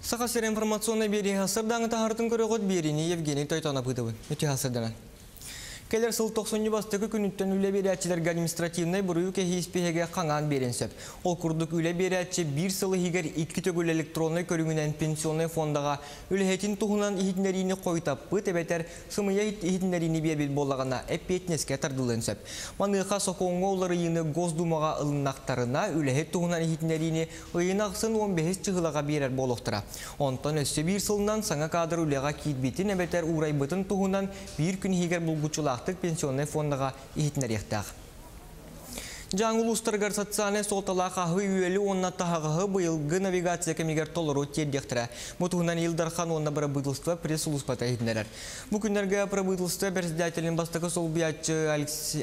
Speaker 2: Саха сир информационнай биэрииһэ сырдааҥы таһаартын көрөҕүт биэриини Евгений Тойтонов ыытабын. Үтүө сырданан. Кэлэр сыл тохсунньу бастакы күнүттэн үлэ биэрээччилэргэ административнай буруйу кэһии испииһэгэ хаҥаан биэриэн сөп. Ол курдук үлэ биэрээччи биир сыл иһигэр икки төгүл электроннай көрүҥүнэн пенсионнай фондаҕа үлэһитин туһунан иһитиннэриини хойутаппыт эбэтэр сымыйа иһитиннэриини биэрбит буоллаҕына эппиэтинэскэ тардыллыан сөп. Маныаха сокуоҥҥа уларыйыыны Госдумаҕа ылыннахтарына үлэһит туһунан иһитиннэриини ыйын ахсын 15 чыһылаҕа биэрэр буолуохтара. Онтон өссө биир сылынан саҥа кадр үлэҕэ киирбитин эбэтэр уурайбытын туһунан биир күн иһигэр булгуччулаахтык пенсионнай фондаҕа иһитиннэриэхтээх. Дьааҥы улуустарыгар социальнай суолталаах аһы-үөлү уонна таһаҕаһы быйылгы навигация кэмигэр толору тиэрдиэхтэрэ. Бу туһунан Ил Дархан уонна бырабыыталыстыба пресс-сулууспата иһитиннэрэр. Бу күннэргэ правительство председателин бастакы солбуйааччы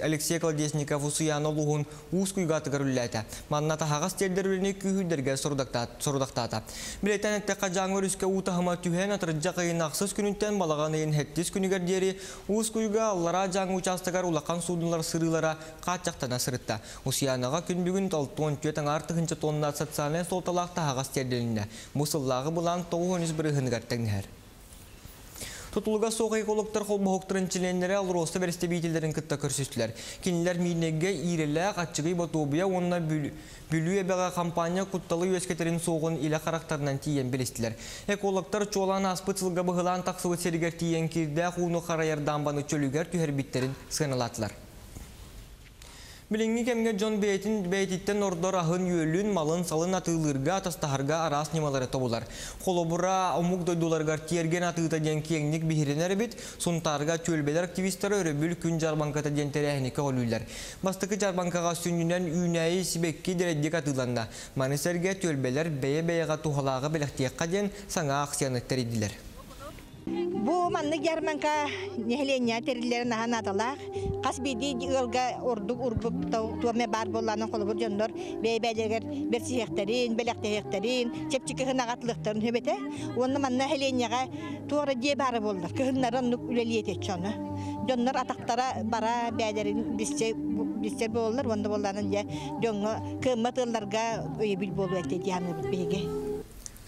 Speaker 2: Алексей Колодезников Усуйаана улууһун Уус Куйгаатыгар үлэлээтэ. Манна таһаҕас тиэрдэр үлэни күүһүрдэргэ сорудахтаата. Билэтэн эттэххэ, Дьааҥы өрүскэ уу таһыма түһэн, атырдьах ыйын ахсыс күнүттэн балаҕан ыйын сэттис күнүгэр диэри Уус Куйга Аллараа Дьааҥы учаастагар улахан суудуналар сырыылара хааччахтана сырытта. Усуйаанаҕа күн бүгүн 64 аҥаар тыһыынча тонна социальнай суолталаах таһаҕас тиэрдилиннэ. Бу сыллааҕы былаан 93 бырыһыаныгар тэҥнэһэр. Тутулуга суох экологтар холбоһуктарын чилиэннэрэ АЛРОСА бэрэстэбиитэллэрин кытта көрсүстүлэр. Кинилэр Миирнэйгэ Иирэлээх, Аччыгый Ботуобуйа уонна Бүлүү эбэҕэ хампаанньа кутталы үөскэтэрин суоҕун илэ харахтарынан тиийэн билистилэр. Экологтар чуолаан ааспыт сылга быһылаан тахсыбыт сиригэр тиийэн кирдээх ууну харайар даамбаны чөлүгэр түһэрбиттэрин сыаналаатылар. Билиҥҥи кэмҥэ дьон бэйэтин бэйэтиттэн ордор аһын-үөлүн, малын-салын атыылыырга, атастаһарга араас ньымалары тобулар. Холобура, омук дойдуларыгар тиэргэн атыыта диэн киэҥник биһирэнэр эбит. Сунтаарга түөлбэлэр активистара өрөбүл күн дьаарбаҥката диэн тэрээһини көҕүлүүллэр. Бастакы дьаарбаҥкаҕа сүнньүнэн үүнээйи, сибэкки дэлэйдик атыыланна. Маны сэргэ түөлбэлэр бэйэ-бэйэҕэ туһалааҕы бэлэхтиэххэ диэн саҥа акцияны тэрийдилэр.
Speaker 3: Бу маннык ярмарка нэһилиэнньэ тэриллэрин аһа наадалаах. Хас биирдии ыалга ордук урбук туоме баар буоллаҕына холобур дьоннор бэйэ-бэйэлэригэр бэрсиһиэхтэрин, бэлэхтэһиэхтэрин, чэпчэки ыһынаҕатылыахтарын сөп этэ. Уонна манна нэһилиэнньэҕэ туох эрэ дьиэ баара буоллар, кыһыннары оннук үлэлиэ этэ ону. Дьоннор атахтара бара бэйэлэрин билсэр буолаллар уонна буоллаҕына дьэ дьоҥҥо кыаммат ыалларга өйөбүл буолуо этэ дии саныыбыт биһиги.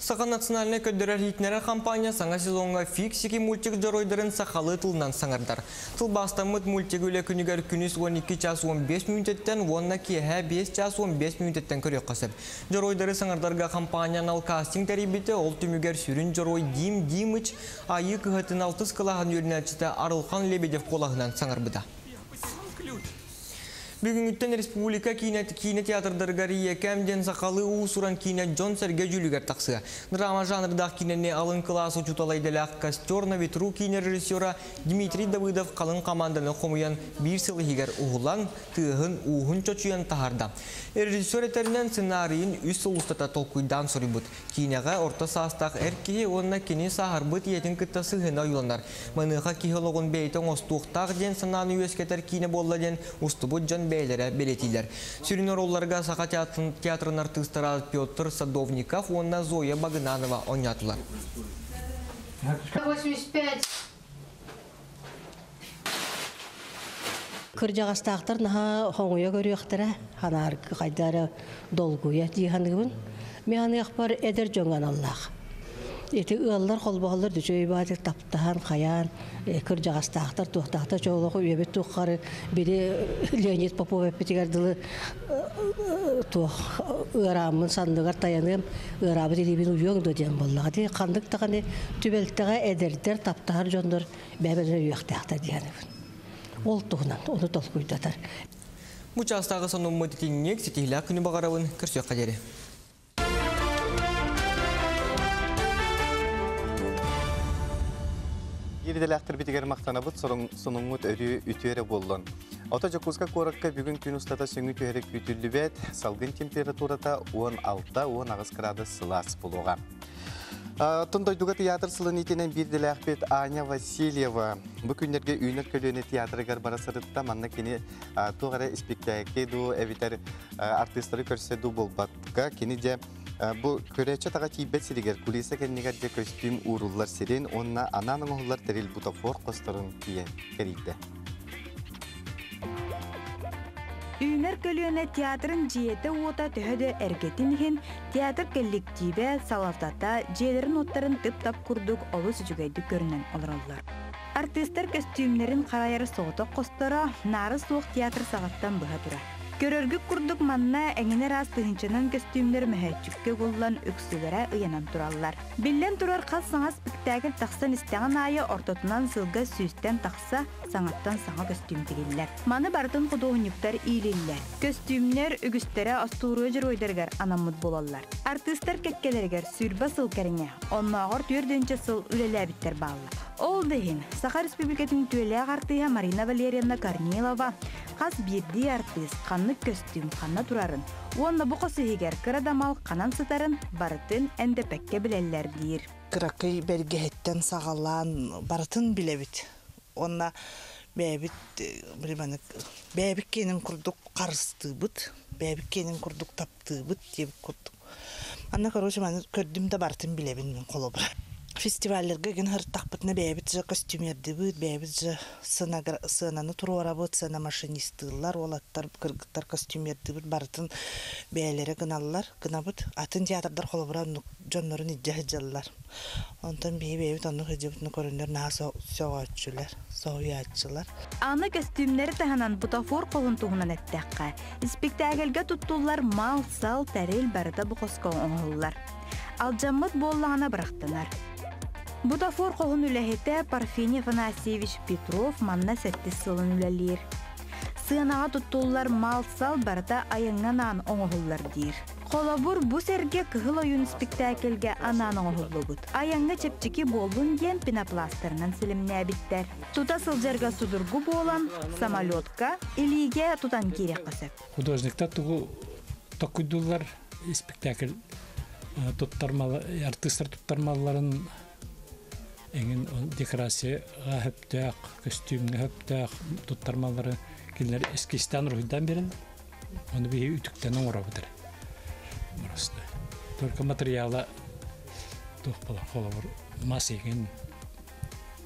Speaker 2: Саха национальнай көрдөрөр-иһитиннэрэр хампаанньа саҥа сезоҥҥа Фиксики мультик дьоруойдарын сахалыы тылынан саҥардар. Тылбаастаммыт мультигы үлэ күнүгэр күнүс 12 час 15 мүнүүтэттэн уонна киэһэ 5 час 15 мүнүүтэттэн көрүөххэ сөп. Дьоруойдары саҥардарга хампаанньа анал кастинг тэрийбитэ, ол түмүгэр сүрүн дьоруой Дим Димыч Айыы кыһатын алтыс кылааһын үөрэнээччитэ Арылхан Лебедев куолаһынан саҥарбыта. Бүгүҥҥүттэн республика киинэ, киинэ театрдарыгар Ийэкэм диэн сахалыы уус-уран киинэ дьон-сэргэ дьүүлүгэр тахсыа. Драма жанрдаах киинэни алын кылаас учуутала идэлээх Костер на ветру киинэ режиссера Дмитрий Давыдов халыҥ хамаанданы хомуйан биир сыл иһигэр уһулан, тыаһын, ууһун чочуйан таһаарда. Режиссер этэринэн сценарийын үс сыл устата толкуйдаан суруйбут. Киинэҕэ орто саастаах эр киһи уонна кини сааһырбыт ийэтин кытта сыһыана ойууланар. Маныаха киһи олоҕун бэйэтэ оҥостуохтаах диэн санааны үөскэтэр киинэ буолла диэн устубут дьон бэйэлэрэ бэлиэтииллэр. Сүрүн оруолларга Саха театрын артыыстара Петр Садовников уонна Зоя Багынанова оонньоотулар.
Speaker 9: 85.
Speaker 5: Кырдьаҕастаахтар наһаа хоҥуйа көрүөхтэрэ, ханааргы хайда эрэ долгуйа дии саныыбын. Мин аныахпар эдэр дьоҥҥо аналлаах. Ити ыаллар холбоһоллор үчүгэй баатык таптаһан, хайаан, кырдьаҕастаахтар, туохтаахтар чоолоох үйэбит туххары били Леонид Попов эппитигэр дылы туох ыарааммын санныгар тайаныам, ыараабыт илиибин уйуоҥ дуо диэн буоллаҕа. Ити ханнык даҕаны түбэлтэҕэ эдэрдэр, таптаһар дьоннор бэйэ-бэйэлэрин өйүөхтээхтэр дии саныыбын. Ол туһунан ону толкуйдатар.
Speaker 2: Бу чаастааҕы сонуммут итинник ситиһилээх күнү баҕарабын көрсүөххэ диэри.
Speaker 1: Иирдэлээхтэрбитигэр махтанабыт сонуҥҥут өрүү үтүө эрэ буоллун. Ото Дьокуускай куоракка бүгүн күн устата сөҥүү түһэрэ күүтүллүбэт, салгын температурата 16-18 градус сылаас буолуоҕа. Оттон дойдуга театр сылын иитинэн биирдэлээхпит Аня Васильева бу күннэргэ үүнэр көлүөнэ театрыгар бара сырытта. Манна кини туох эрэ испиктээки дуу эбэтэр артыыстары көрсө дуу буолбакка, кини дьэ бу көрөөччү атаҕа тиийбэт сиригэр кулиса кэннигэр дьэ көстүүм ууруллар сирин уонна анаан оҥоһуллар тэрил бутафор хосторун тиийэн кэрийдэ.
Speaker 4: Үүнэр көлүөнэ театрын дьиэтэ-уота төһө да эргэтин иһин, театр кэлликтиибэ, салалтата дьиэлэрин-уоттарын тып-тап курдук олус үчүгэйдик көрүнэн олороллор. Артыыстар көстүүмнэрин харайар соҕотох хосторо наара суох театр саҕаттан быһа турар. Көрөргүт курдук манна эҥин араас тыһыынчанан көстүүмнэр мөһөөччүккэ угуллан үксүлэрэ ыйанан тураллар. Биллэн турар хас саҥа спектакль тахсан истэҕин аайы ортотунан сылга сүүстэн тахса саҥаттан саҥа көстүүм тигиллэр. Маны барытын худуоһунньуктар иилиллэр. Көстүүмнэр үгүстэрэ остуоруйа дьоруойдарыгар анаммыт буолаллар. Артыыстар кэккэлэригэр сүүрбэ сыл кэриҥэ, оннооҕор түөртүнчэ сыл үлэлээбиттэр бааллар. Ол да иһин, Саха Республикатын үтүөлээх артыыһа Марина Валерьевна Корнилова хас биирдии артыыс ханнык көстүүм ханна турарын уонна бу хос иһигэр кыра да мал ханан сытарын барытын эндэпэккэ билэллэр диир.
Speaker 10: Кыракый бэргэһэттэн саҕалаан барытын билэбит. Уонна бэйэбит били бэйэбит киэнин курдук харыстыыбыт, бэйэбит киэнин курдук таптыыбыт диэбит курдук. Анна короче маны көрдүм да барытын билэбин мин холобура. Фестивалларга гин һыртахпытына бэйэбит же костюмердыбыт, бэйэбит же сыананы туруорабыт, сцена машинистыыллар, уолаттар, кыргыттар костюмердыбыт, барытын бэйэлэрэ гыналлар, гынабыт. Атын театрдар холобура дьоннорун илдьэ сылдьаллар. Онтон биһи бэйэбит оннук сылдьыбытын көрөннөр наһаа сөҕөөччүлэр, соһуйааччылар.
Speaker 4: Аны көстүүмнэри таһынан бутафор хоһун туһунан эттэххэ, испиктээкилгэ туттуллар мал-сал, тэрил барыта бу хоско оҥоһуллар. Алдьаммыт буоллаҕына бырахтанар. Бутафор хоһун үлэһитэ Парфений Афанасьевич Петров манна сэттис сылын үлэлиир. Сыанаҕа туттуллар мал-сал барыта айаҥҥа анаан оҥоһуллар диир. Холобур, бу сэргэ Кыһыл ойуун спектакльгэ анаан оҥоһуллубут. Айаҥҥа чэпчэки буоллун диэн пенопластарынан силимнээбиттэр. Тута сылдьарга судургу буолан, самолетка илиигэ тутан киириэххэ сөп.
Speaker 9: Художниктар тугу токкуйдууллар спектакль туттармалы, артыыстар туттармалларын эҥин декорацияға хөптөөх, көстүүмҥэ хөптөөх туттармаллары кинилэр эскизтаан уруһуйдаан биэрэллэр. Ону биһи үтүктэн оҥоробут эрэ. Просто. Только материала туох буолар, холобур, мас игин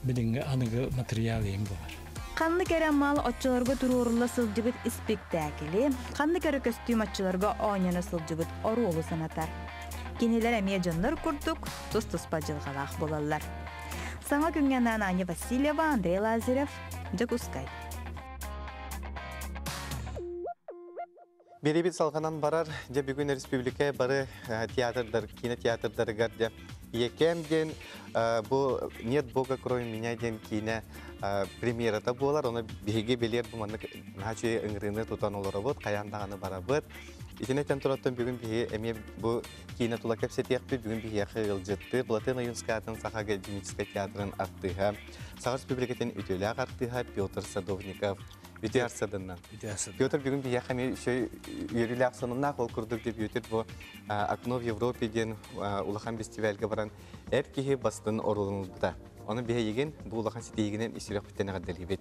Speaker 9: билиҥҥи аныгы материал иһин буолар.
Speaker 4: Ханнык эрэ мал оччолорго туруорулла сылдьыбыт испиктээкили, ханнык эрэ көстүүм оччолорго оонньоно сылдьыбыт оруолу санатар. Кинилэр эмиэ дьоннор курдук тус-туспа дьылҕалаах буолаллар. Саҥа күҥҥэ анаан Аня Васильева, Андрей Лазарев, Дьокуускай.
Speaker 1: Биэрибит салҕанан барар, дьэ бүгүн республика бары театрдар, киинэ театрдарыгар дьэ Иекэм диэн бу «Нет Бога кроме меня» диэн киинэ премьерата буолар. Ону биһиги билиэр бу маннык наһаа үчүгэй ыҥырыыны тутан олоробут, хайаан даҕаны барабыт. Итини этэн тураттан бүгүн биһиги эмиэ бу киинэ тула кэпсэтиэхпит. Бүгүн биһиэхэ ыалдьыттыы Платон Ойуунскай аатын Саха академическай театрын артыыһа, Саха Республикатын үтүөлээх артыыһа Петр Садовников. Үтүө арсадыннан. Петр бүгүн биһиэхэ эмиэ үчүгэй үөрүүлээх сонуннаах ол курдук дебютер бу «Окно в Европе» диэн улахан фестивальга баран эр киһи бастын оруолун ылбыта. Ону биһигин бу улахан ситиһигинэн ис сүрэхпиттэн эҕэрдэлиибит.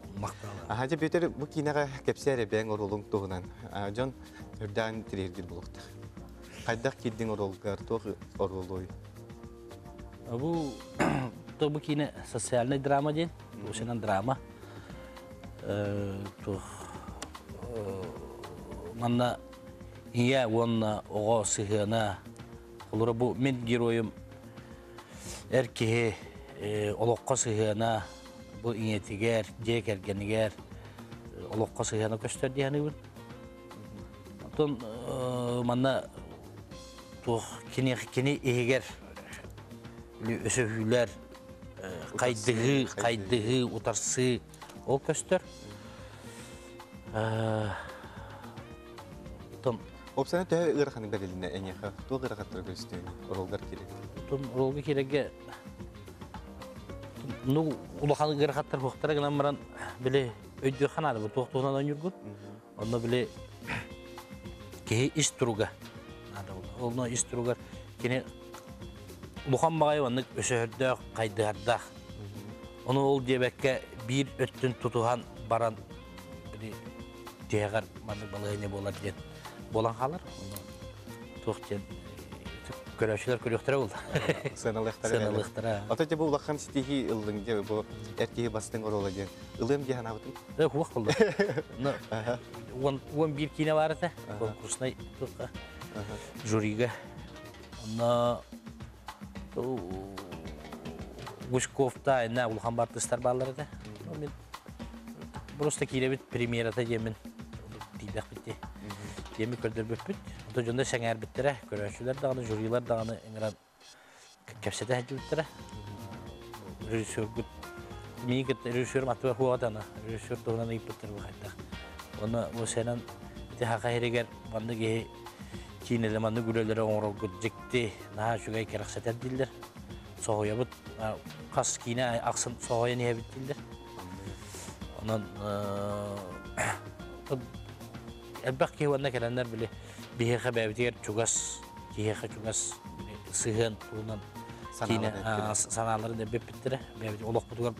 Speaker 1: Аха дьэ Петр бу киинэҕэ кэпсээ эрэ бэйэҥ оруолуҥ туһунан. Дьон үрдээн тириэрдир булуохтаах. Хайдах киирдиҥ оруолгар, туох оруолуй?
Speaker 11: Бу бу киинэ социальный драма диэн, усенан драма. Туох манна ийэ уонна оҕо сыһыана олоро бу мин геройум эр киһи олоххо сыһыана бу ийэтигэр, дьиэ кэргэнигэр олоххо сыһыана көстөр дии саныыбын. Оттон манна туох кини кини иһигэр өсөһүүлэр хайдыһыы, хайдыһыы, утарсыы ол көстөр.
Speaker 1: Оттон Опсана төһө ыараханы бэрилинэ эйиэхэ? Туох ыарахаттары көрүстүҥ оролгар киирэр?
Speaker 11: Оттон оролга киирэргэ ну улахан ыарахаттар хуохтара гынан баран били өйдүөххэ наада бу туох туһунан ойнуургут. Онно били киһи ис туруга наада Онно ис туругар кини улахан баҕайы маннык өсөһөрдөөх, хайдыһардаах. Ону ол диэбэккэ биир өттүн тутуһан баран били тиһэҕэр маннык балаһыанньа буолар диэн буолан хаалар. Ону туох диэн көрөөччүлэр көрүөхтэрэ буолла.
Speaker 1: Сыаналыахтара.
Speaker 11: Сыаналыахтара.
Speaker 1: Ото дьэ бу улахан ситиһии ыллыҥ дьэ бу эр киһи бастыҥ оруола диэн. Ылыам дии санаабытым.
Speaker 11: Э, хуох болду. 11 киинэ бар этэ. Конкурснай туохха жюрига. Онно Гучковта инна улахан бартыстар бааллар этэ. Мен просто киирэбит премьерата диэмин тиийдэхпит дии. Диэми көрдөрбүппүт. Ото дьоно сэҥээрбиттэрэ, көрөөччүлэр даҕаны, жюрилар даҕаны ыҥыран кэпсэтэ сылдьыбыттара. Режиссергут миигин кытта режиссерым аттыгар хуоҕатана режиссер туһунан ыйыппыттар бу хайдах. Онно бу сэнэн ити хаха иһигэр маннык киһи киинэлэ маннык үлэлэри оҥороргут дьикти, наһаа үчүгэй кэрэхсэтэр дииллэр. Соһуйабыт, хас киинэ ахсын соһуйан иһэбит дииллэр. Онон элбэх киһи уонна кэлэннэр били биһиэхэ бэйэбитигэр чугас, киһиэхэ чугас сыһыан туһунан киинэ санааларын эбиппиттэрэ. Бэйэбит олохпутугар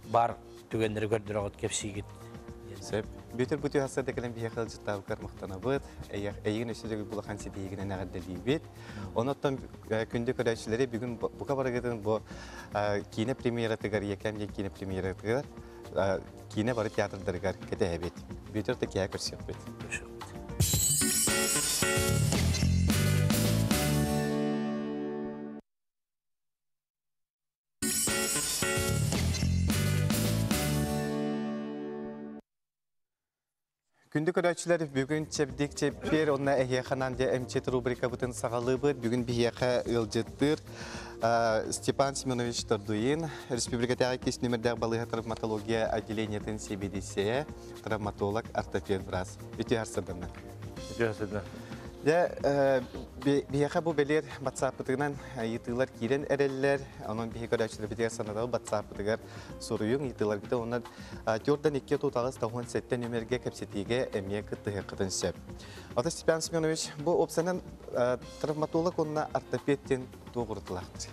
Speaker 11: баар түгэннэри көрдөрөҕүт, кэпсиигит.
Speaker 1: Сөп. Бүтүр бу түһасса да кэлэн биһиэхэ ыалдьыттаабыккар махтанабыт. Эйигин өссө да улахан ситиһиигинэн эҕэрдэлиибит. Онон күндү көрөөччүлэри бүгүн бука барыгытын бу киинэ премьератыгар, Иэкэм диэн киинэ премьератыгар киинэ бары театрдарыгар кэтэһэбит. Бүтүр да киһэ көрсүөхпүт. Күндү көрөөччүлэр, бүгүн Чэбдик Чэппиэр онно эһиэхэ анаан дьэ эмчит рубрикабытын саҕалыыбыт. Бүгүн биһиэхэ ыалдьыттыыр. Степан Семенович Тордуин, Республикатааҕы кис нүмердээх балыыһа травматология отделениетын сэбиэдиссэйэ, травматолог, ортопед врач. Үтүө харсырданна.
Speaker 12: Үтүө харсырданна.
Speaker 1: Дьэ, биһиэхэ бу бэлиэр батсааппытынан ыйытыылар киирэн эрэллэр. Онон биһи көрөөччүлэрбитигэр санатабыт батсааппытыгар суруйуҥ ыйытыыларгытын уонна 4 2 38 97 нүмергэ кэпсэтиигэ эмиэ кыттыһыаххытын сөп. Ата Степан Семенович, бу опсанан травматолог уонна ортопед диэн туох уратылаахтар?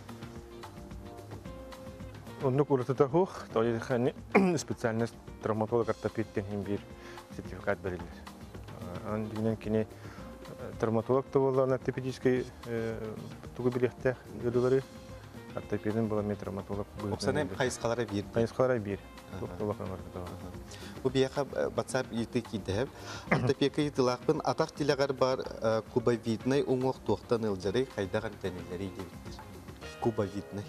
Speaker 12: Оннук уратыта суох. Специальность травматолог ортопед диэн биир сертификат бэриллэр. Ан дигинен кини травматолог да буоллаҕына ортопедический тугу билиэхтээх ыарыылары ортопедин була мен травматолог
Speaker 1: Опсанай хайысхалара биир.
Speaker 12: Хайысхалара биир.
Speaker 1: Бу биэхэ WhatsApp ыйытыы киирдэһэп. Ортопека ыйытыылаахпын атах тилэҕэр бар кубовиднай уҥуох туохтан ыалдьарый, хайдах эмтэниллэрий диэбиттэр. Кубовиднай.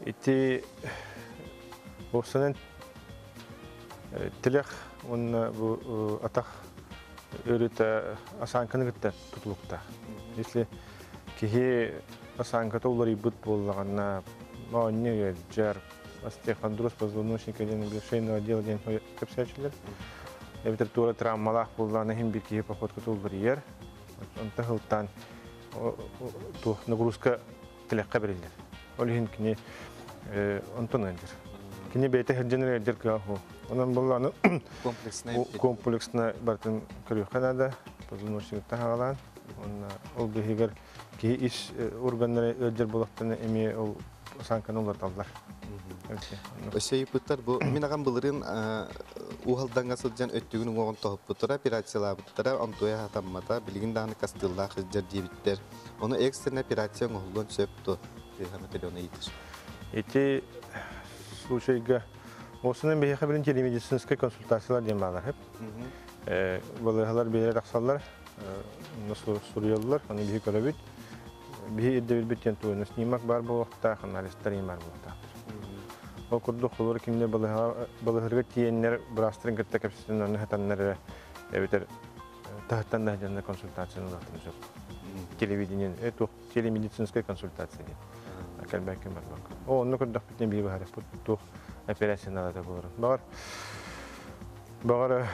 Speaker 12: Ити опсанан тилэх уонна бу атах өрүтэ осанканы кытта тутулуктаах. Если киһи осанката уларыйбыт буоллаҕына, оонньуу ыалдьар, остеохондроз позвоночника диэн шейного отдела диэн кэпсээччилэр. Эбэтэр туора травмалаах буоллаҕына иһин биир киһи походката уларыйар. Онто сылтаан туох нагрузка тилэххэ бэриллэр. Ол иһин кини онтон ыалдьар. Кини бэйэтэ сылдьан ыалдьар кыаҕа Онон буоллаҕына комплексно барытын көрүөххэ наада. Позвоночниктан хаҕалаан. Уонна ол быыһыгар киһи ис органнара ыалдьар буолахтана эмиэ ол осанканы уларыталлар.
Speaker 1: Өссө ыйыппыттар бу мин аҕам былырыын Уһалдаҥҥа сылдьан өттүгүн уҥуоҕун тоһуппуттара, операциялаабыттара, онтуйа хатаммата, билигин даҕаны кастыыллаах сылдьар диэбиттэр. Ону экстренный операция оҥоһуллуон сөп дуо? Тыаһа Матальона ыйытар.
Speaker 12: Ити случайга осунан биһиэхэ билин телемедицинскэй консультациялар диэн баалар. Балыыһалар биэрэ тахсаллар, суруйаллар, ону биһи көрөбүт. Биһи ирдэбилбит диэн тугуна снимок баар буолуохтаах, анализтар баар буолуохтаахтар. Ол курдук холобур кинилэр балыыһарга тиийэннэр быраастарын кытта кэпсэтэн онно сатаннар эрэ эбэтэр таһыттан да дьонно консультацияны ылыахтарын сөп. Телевидение, туох телемедицинская консультация диэн. Кэлбэккин барбакка. О, онно көрдөхпүтүнэ биир баһарыппыт туох операция наадата буоларын. Баҕар баҕар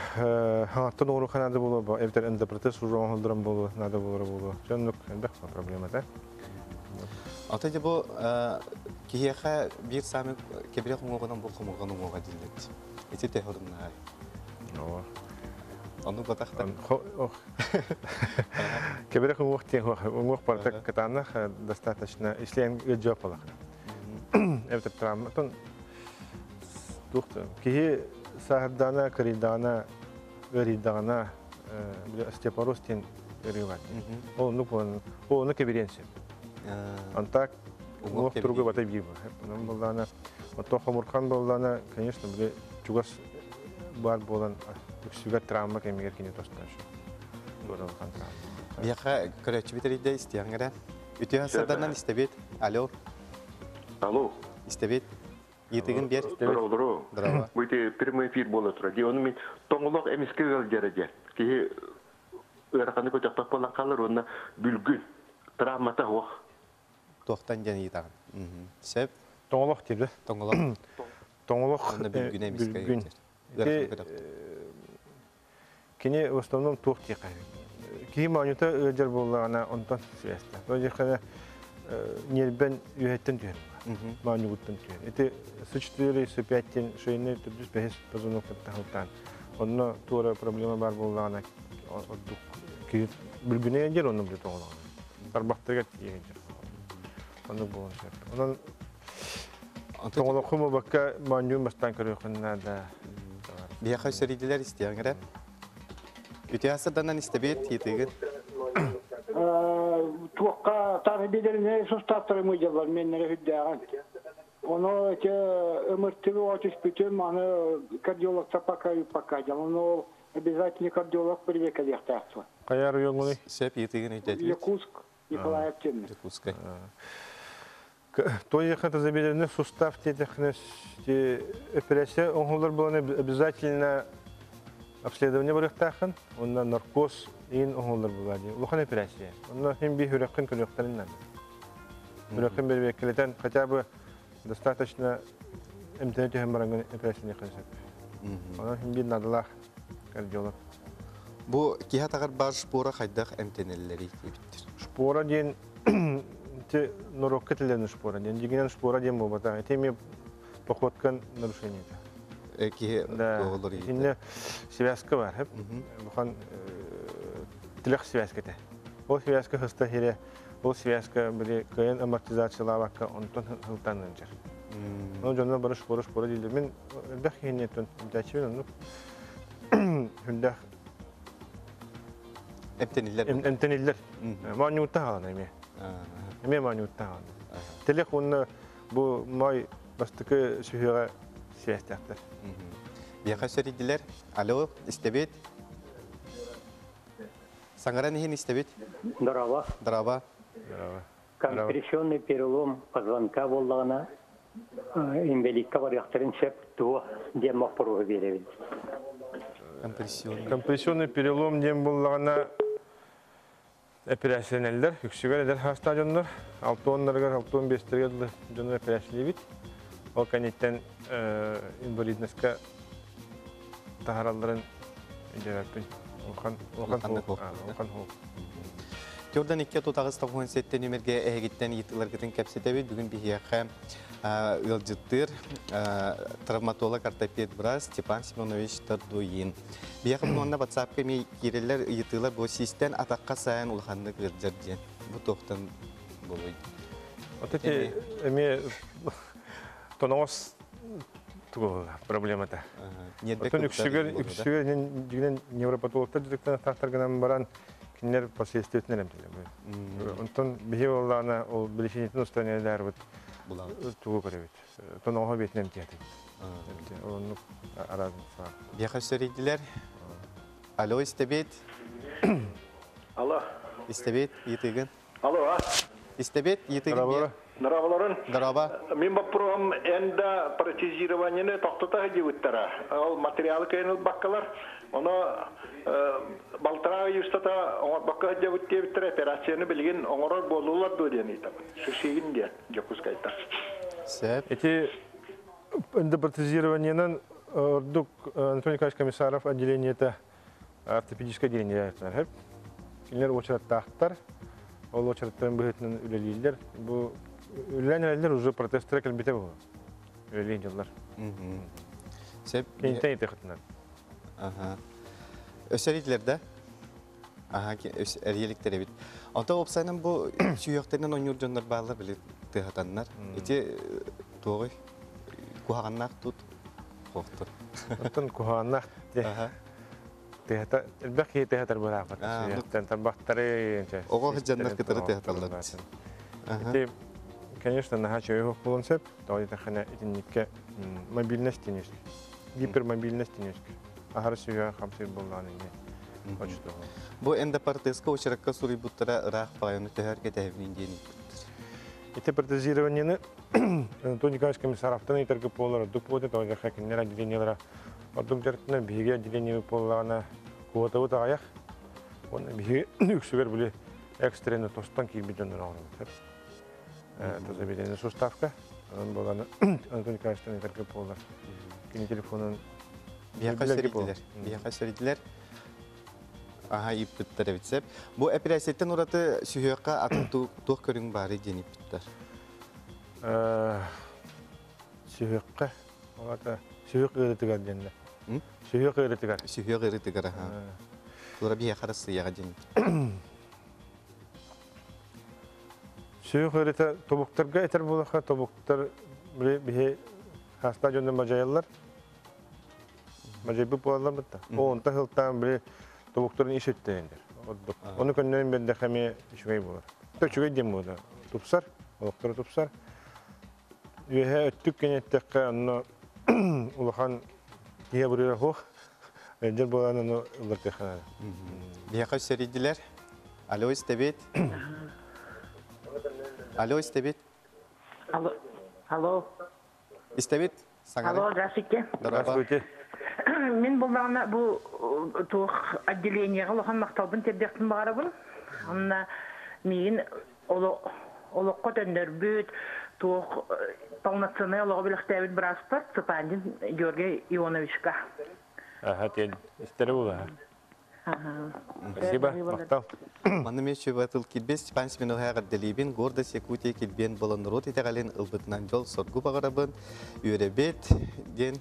Speaker 12: хаҥаттан оҥоруохха наада буолуо, эбэтэр эндопротез уже оҥоһулларан буолуо, наада буолара буолуо. Дьэ оннук элбэх проблемата.
Speaker 1: Ата дьэ бу киһиэхэ биир саамай кэбирэх уҥуоҕунан бу хомурҕан уҥуоҕа дииллэр. Ити төһө оруннааҕый? Оннук батахтар.
Speaker 12: Кэбирэх уҥуох диэн уҥуох барыта кытаанах достаточно, если эн ыалдьыбат буоллаххына. Эбэтэр травма. Туох киһи сааһырдаана, кырыйдаҕына, ыарыйдаҕына остеопороз диэн ыарыы бар. Ол оннук ол ону кэбириэн сөп. Антак уҥуох туруга бата биир бар. Онон буоллаҕына, оттон хомурхан буоллаҕына, конечно, били чугас баар буолан үксүгэр травма кэмигэр кини тостон улахан травма.
Speaker 1: Биһиэхэ көрөөччүбүт эрийдэ истиэҕиҥ эрэ. Үтүө сарданан истэбит. Алло.
Speaker 13: Алло.
Speaker 1: Истэбит. Ыйытыгын биэр.
Speaker 13: Здорово, здорово.
Speaker 1: Здорово.
Speaker 13: Бу ити прямой эфир буола турар. Дии, ону мин тоҥолох эмискэ ыалдьара дьэ. Киһи ыараханы көтөхпөт буолан хаалар уонна бүлгүн травмата суох.
Speaker 1: Туохтан диэн ыйытаҕын? Сөп.
Speaker 12: Тоҥолох диир.
Speaker 1: Тоҥолох.
Speaker 12: Тоҥолох
Speaker 1: Уонна бүлгүнэ эмискэ
Speaker 12: бүлгүн.
Speaker 1: ыалдьар. Ыарахан көтөхтө.
Speaker 12: Кини в основном туох диэхэ киһи моонньута ыалдьар буоллаҕына онтон связьтаах. То диэххэ ньиэрбэн үөһэттэн түһэр моонньугуттан түһэр. Ити С4, С5 диэн шейный төрдүс бэһис позвоноктартан сылтаан онно туора проблема баар буоллаҕына ордук киһи бүлгүнэ ыалдьар онно билэ тоҕолоҕуна. Тарбахтарыгар тиийэ ыалдьар. Оннук буолуон сөп. Онон тоҥолохху буолбакка моонньуун бастаан көрүөххүн наада.
Speaker 1: Биһиэхэ сэрийдилэр истиэҕиҥ эрэ. Үтүө сырданан истэбит, ыйытыыгын.
Speaker 14: Туохха таны билэринэ сустааттары мыйдаллар меннere хүддээҕин. Ону эти ымыртыгы отүспүтүм, аны кардиологта пока пока Ону обязательно кардиолог привлекалиахтаахтын.
Speaker 12: Хайа райоҥҥуный?
Speaker 1: Сөп ыйытыгын өйдөтүбүт.
Speaker 14: Якутск, Николаев Темный.
Speaker 1: Якутскай.
Speaker 12: То ехать забеленный сустав диэтэххинэ операция оҥоһуллар буолан обязательно обследование барыахтааххын, онно наркоз иин оҥоһуллар буолаа дии. Улахан операция. Онно син биир сүрэххин көрүөхтэрин наада. Бөрөккөн бербеккелетен хотя бы достаточно эмтене түһэн барангын операцияны сөп. Онон хим бир надалах кардиолог.
Speaker 1: Бу киһи атаҕар бар шпора хайдах эмтенеллери диэбиттэр.
Speaker 12: Шпора диэн те норокка тилен шпора диэн дигинен шпора диэн буолбата. Эти эми походкан нарушение.
Speaker 1: Киһи
Speaker 12: Да. Итинне связка бар. Бухан тилэх связката. Ол связка хыста хире, ол связка били кыйын амортизациялаабакка онтон хылтаннынчар. Оны дьонно бары шпора шпора дииллер. Мин элбэх киһиннеттен имтээчибин оннук хүндэх
Speaker 1: Эмтениллер.
Speaker 12: Эмтениллер. Маанньуутта хаалан эме. Эме маанньуутта хаалан. Телех уонна бу май бастакы сүһүөҕэ связьтаахтар.
Speaker 1: Биэхэ сөрүйдилер. Алло, истэбит. Саҥаран иһин истэбит.
Speaker 15: Здорово.
Speaker 1: Здорово.
Speaker 15: Компрессионный перелом позвонка буоллаҕына инвалидка барыахтарын сөп туо диэн боппуруоһу биэрэбин.
Speaker 1: Компрессионный.
Speaker 12: Компрессионный перелом диэн буоллаҕына эпэрээссийэлэнэллэр. Үксүгэр эдэр хаастаах дьоннор 60-ларыгар, 65-тэригэр дылы дьону эпэрээссийэлиибит. Ол кэнниттэн инвалидностька таһаралларын өйдөөбөппүн. Улахан улахан улахан хук.
Speaker 1: Jordan 2 38 97 нүмерге эһигиттэн ыйытыыларгытын кэпсэтэбит. Бүгүн биһиэхэ ыалдьыттыыр травматолог ортопед быраас Степан Семенович Тардуин. Биһиэхэ буонна WhatsApp-ка ми киирэллэр ыйытыылар бу систэн атахха сайын улаханнык ыалдьар диэн. Бу туохтан буолуой?
Speaker 12: Вот эти эми тоноҕос тугу проблемата. Оттон үксүгэр үксүгэр дьигинен невропатологтар дьиктен тахтаргынан баран кинилэр последствиятын эмтилер. Онтон биһи боллаана ол билишинитин устраняларбыт тугу көрөбүт. Тоноҕо бетин эмтиэтик. Оннук аразница.
Speaker 1: Биэхэ сөрүйдилер. Алло, истэбит.
Speaker 16: Алло.
Speaker 1: Истэбит, ыйытыгын.
Speaker 16: Алло, а?
Speaker 1: Истэбит, ыйытыгын.
Speaker 16: Здраволорун.
Speaker 1: Здорово.
Speaker 16: Мин боппуруом эндопротезированиены тохтото дьыбыттара. Ол материалы кыйын баккалар. Оно балтара юстата оҥорбокко дьыбыт диэбиттэр операцияны билигин оҥорор буолулар дуо диэн ыйтабын. Шишигин диэн Дьокуускайта.
Speaker 1: Сөп.
Speaker 12: Эти эндопротезированиенан ордук Анатолий Николаевич Комиссаров отделениета ортопедическое отделение. Кинилэр очераттаахтар. Ол очераттарын быһытынан үлэлииллэр. Бу үлэлэн уже протезтара кэлбитэ бу. Үлэлиин дьыллар.
Speaker 1: Сөп.
Speaker 12: Кинтен итехтинен.
Speaker 1: Ага. Өсөрүйлэр да? Аха, эрийэликтер эбит. Онто опсайнан бу сүйөктенен ойнуур дьоннор баалар били тыһатаннар. Ити туоҕуй куһаҕаннаах тут хоохтур.
Speaker 12: Оттон куһаҕаннаах тыһата элбэх киһи тыһатар бырааппат. Сүйөктен тарбахтары
Speaker 1: Оҕо дьоннор кытары тыһаталлар.
Speaker 12: Ити, конечно, наһаа чөйө буолуон сөп. Тоҕо диэтэххинэ итинникке мобильность тенүск. Гипермобильность тенүск. Аһары сүйө хамсыыр буоллаҕын инне.
Speaker 1: Бу эндопротезка очеракка суруйбуттара ыраах баҕайыны төһөр кэтэһэбинин диэн ыйыппыттар.
Speaker 12: Ити протезированиены Антон Николаевич Комиссаровтан ыйтаргы буолар ордук буолуо, тоҕо диэтэххэ кинилэр отделениелара ордук дьарыктанар, биһиги отделение буоллаҕына квотабыт аҕыйах. Уонна биһиги үксүгэр били экстренно тостон киирбит дьоннор оҥоробут. Тазобедренный суставка. Онон буолан Антон Николаевичтан ыйтаргы буолар. Кини телефонун
Speaker 1: Биһиэхэ сөрүйдилэр. Биһиэхэ сөрүйдилэр. Аха, ыйыппыттар эбит сөп. Бу операцияттан ураты сүһүөххэ атын туох көрүҥ баары диэн ыйыппыттар.
Speaker 12: Сүһүөххэ олата сүһүөх ыарытыгар диэннэ. Сүһүөх ыарытыгар.
Speaker 1: Сүһүөх ыарытыгар аха. Тура биһиэхэ Россияҕа диэн.
Speaker 12: Сүһүөх ыарыта тобуктарга этэр буоллахха тобуктар били биһи хаста дьонно мадьайаллар. Мадьайбыт буолаллар бытта. Онта хылтаан били тобуктарын ис өттөйүндер. Ордук. Ону көннөрүн бердэх эмиэ үчүгэй буолар. Үчүгэй диэн буолар. Тупсар, олохтору тупсар. Үөһэ өттүк кенеттэххэ онно улахан киһи бурыра хуох. Өйдер буолан ону ыллартыахха.
Speaker 1: Биһиэхэ сэрийдилэр. Алло, истэбит. Алло, истэбит.
Speaker 17: Алло. Алло.
Speaker 1: Истэбит.
Speaker 17: Алло, здравствуйте.
Speaker 1: Здравствуйте.
Speaker 17: Мин буллаҕына бу туох отделениеҕа улахан махталбын тиэрдиэхпин баҕарабын. Онно миигин оло Олоххо төннөрбүт, туох полноценный олоҕу бэлэхтээбит бырааспар Цыпандин Георгий Ионовичка.
Speaker 12: Аха, тиэн истэри була. Спасибо, махтал.
Speaker 1: Манна мен чөбө тыл килбиэн Степан Семенович эҕэрдэлиибин, Гордость Якутии килбиэн буолан норуот итэҕэлин ылбытынан дьол соргу баҕарабын, үөрэбит диэн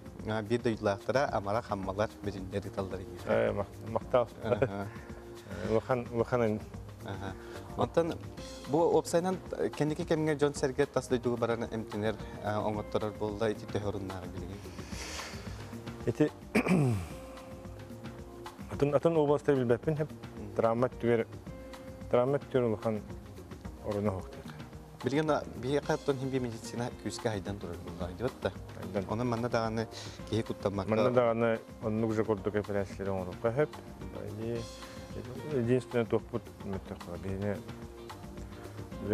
Speaker 1: биир дойдулаахтара амара хаммалар бүтүннэр ыталлар.
Speaker 12: Махтал. Улахан, улахан.
Speaker 1: Онтон бу уопсайынан кэнники кэмҥэ дьон сэргэ тас дойдуга баран эмтэнэр оҥотторор буолла, ити төһө оруннааҕы билигин?
Speaker 12: Ити атын атын областар билбэппин хеп травма түгер травма түгер улахан оруна хоқтыр.
Speaker 1: Билигин биһиэхэ оттон хим медицина күүскэ хайдан турар буолла дибат да. Онон манна даҕаны киһи куттаммакка.
Speaker 12: Манна даҕаны оннук же курдук операциялары оҥоруохха сөп. Единственное туохпут биһине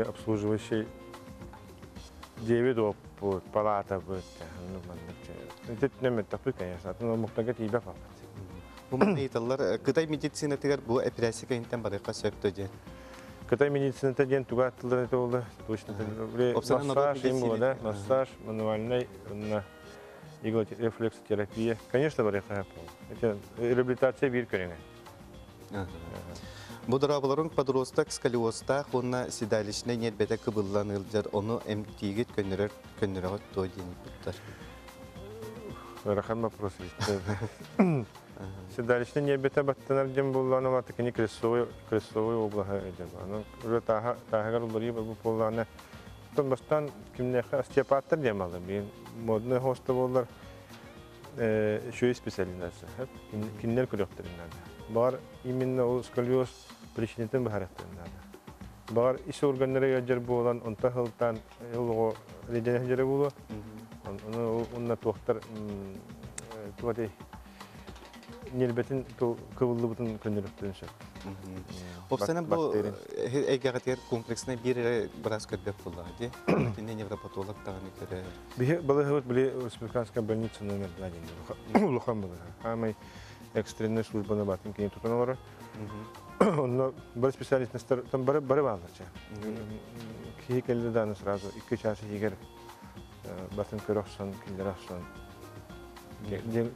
Speaker 12: обслуживающий дьиэбит уоппут, палатабыт, маннык. Итиннэ мөттөхпүт, конечно, атын омуктарга тиийбэт баппыт.
Speaker 1: Бу манна ыйыталлар, Кытай медицинатыгар бу операция кэнниттэн барыахха сөп да диэн.
Speaker 12: Кытай медицината диэн туга аттылар это болду? Точно. Массаж, им было, да? Массаж, мануальный, иглорефлексотерапия. Конечно, барыахха сөп. Это реабилитация биир көрүҥэ.
Speaker 1: Бу дорооболоруҥ, подросток сколиозтаах уонна седалищнай ньиэрбэтэ кыбыллан ыалдьар, ону эмтиигит, көннөрөр көннөрөҕүт дуо диэн ыйыппыттар.
Speaker 12: Ыарахан вопрос. Седалищный ньиэрбэтэ баттанар диэн буоллаҕына, ол кини крестовый крестовый облаһа эдэр. Аны уже тааһа тааһыгар уларыйыы барбыт буоллаҕына, оттон бастаан кимнээхэ остеопаттар диэн бааллар. Билигин модный хоста буоллар үчүгэй специализация. Кинилэр көрүөхтэрин наада. Баҕар именно ол сколиоз причинатын быһаарыахтарын наада. Баҕар ис органнара ыалдьар буолан, онтон сылтаан ол оҕо эрэйдэнэ сылдьара буолуо. Ону уонна туохтар туох этэй ньиэрбэтин кыбыллыбытын көннөрүөхтэрин сөп.
Speaker 1: Уопсайынан бу эйгэҕитигэр комплекснай биир эрэ быраас көрбөт буоллаҕа дии. Итиннэ невропатолог даҕаны көрөр.
Speaker 12: Биһи балыыһабыт били республиканская больница номер 2 диэн улахан балыыһа. Аамай экстренный службаны батын кини тутан олорор. Онно бары специалистар там бары бары бааллар. Киһи кэллэ дааны сразу 2 час иһигэр батын көрө охсон, киллэрэ охсон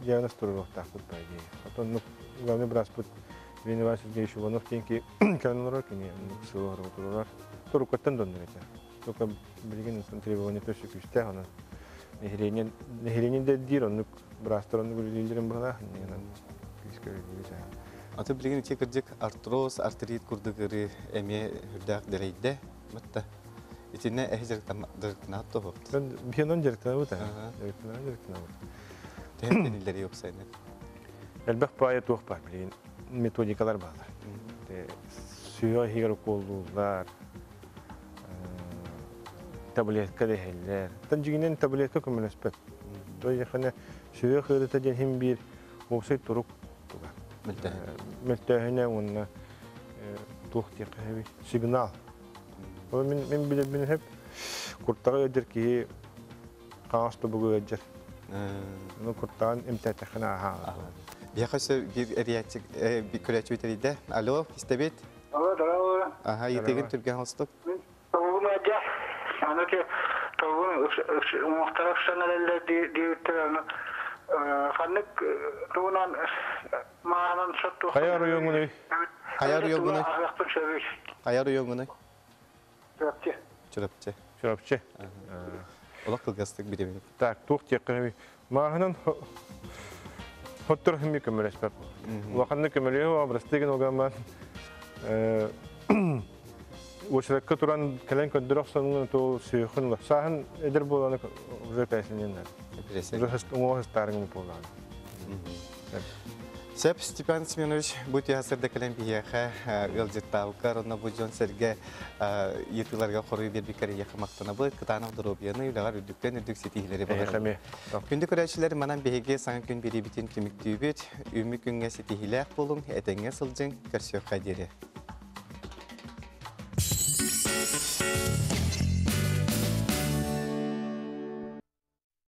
Speaker 12: диагноз туруруохтаахпыт по идее. Отон главный бырааспыт Иван Сергеевич Иванов диэн ки кэлэн олорор, кини сылы турурар. Туруккаттан доннор этэ. Только билигин требование өссө күүстээх, онон нэһилиэнньэ да диир, оннук быраастар оннук үлэлииллэрин быһалаах, иннинэн күүскэ үлэлиир.
Speaker 1: Аты билигин ити кырдьык артроз, артрит курдук ыры эмиэ үрдээх дэлэйдэ. Батта. Итиннэ эһи дьарыктанаат тоһуопт.
Speaker 12: Биһи дьарыктанабыт, дьарыктанабыт, дьарыктанабыт.
Speaker 1: Тэһэн уопсайынан.
Speaker 12: Элбэх паайа туох бар билигин методикалар баалар. Сүһүөх иһигэр укуоллууллар, таблетка дэһэллэр. Тан дьигинэн таблетка көмөлөспөт. То яхана сүһүөх ыарыыта диэн хим биир уопсай турук туга. Мөлтөөһүнэ уонна туох диэххэ сигнал. Ол мин мин билэбин хеп куртаҕы ыалдьар киһи хаҥас тобугу ыалдьар. Ну куртаҕын эмтээтэххинэ аһаа.
Speaker 1: Биһиэхэ өссө биир эрийээччи көрөөччү тэрийдэ. Алло, истэбит?
Speaker 14: Алло, здорово.
Speaker 1: Аха, ыйытыгын түргэн холстук.
Speaker 14: Тобугум ыалдьар. Аны те тобугум уҥуохтара ыпсан эрэллэр диэбиттэр аны ханнык тугунан маанан соттуох.
Speaker 12: Хайа оройуоҥҥунуй?
Speaker 1: Хайа оройуоҥҥунуй?
Speaker 14: Аһыахпын сөбүй?
Speaker 1: Хайа оройуоҥҥунуй?
Speaker 14: Чурапчы.
Speaker 1: Чурапчы.
Speaker 12: Чурапчы.
Speaker 1: Олох кылгастык билебин.
Speaker 12: Так, туох диэххэ Мааһынан хоттор химми көмөлөспөт. Улаханнык көмөлөһө образтыгын огааман очередка туран кэлэн көрдөрө охсоҥҥун то сүйөхүн сааһын эдэр буоланы уже пәсинен уже уҥуох ыстаарыҥ буолаан.
Speaker 1: Сөп, Степан Семенович, бу тиһасырда кэлэн биһиэхэ ыалдьыттаабыккар, онно бу дьон сэргэ ыйытыыларга хоруй биэрбиккэр эйиэхэ махтанабыт, кытаанах доруобуйаны, үлэҕэр үрдүктэн үрдүк ситиһиилэри баҕарабыт. Күндү көрөөччүлэр, манан биһиги саҥа күн биэриибитин түмүктүүбүт. Үүммүт күҥҥэ ситиһиилээх буолуҥ, этэҥҥэ сылдьыҥ, көрсүөххэ диэри.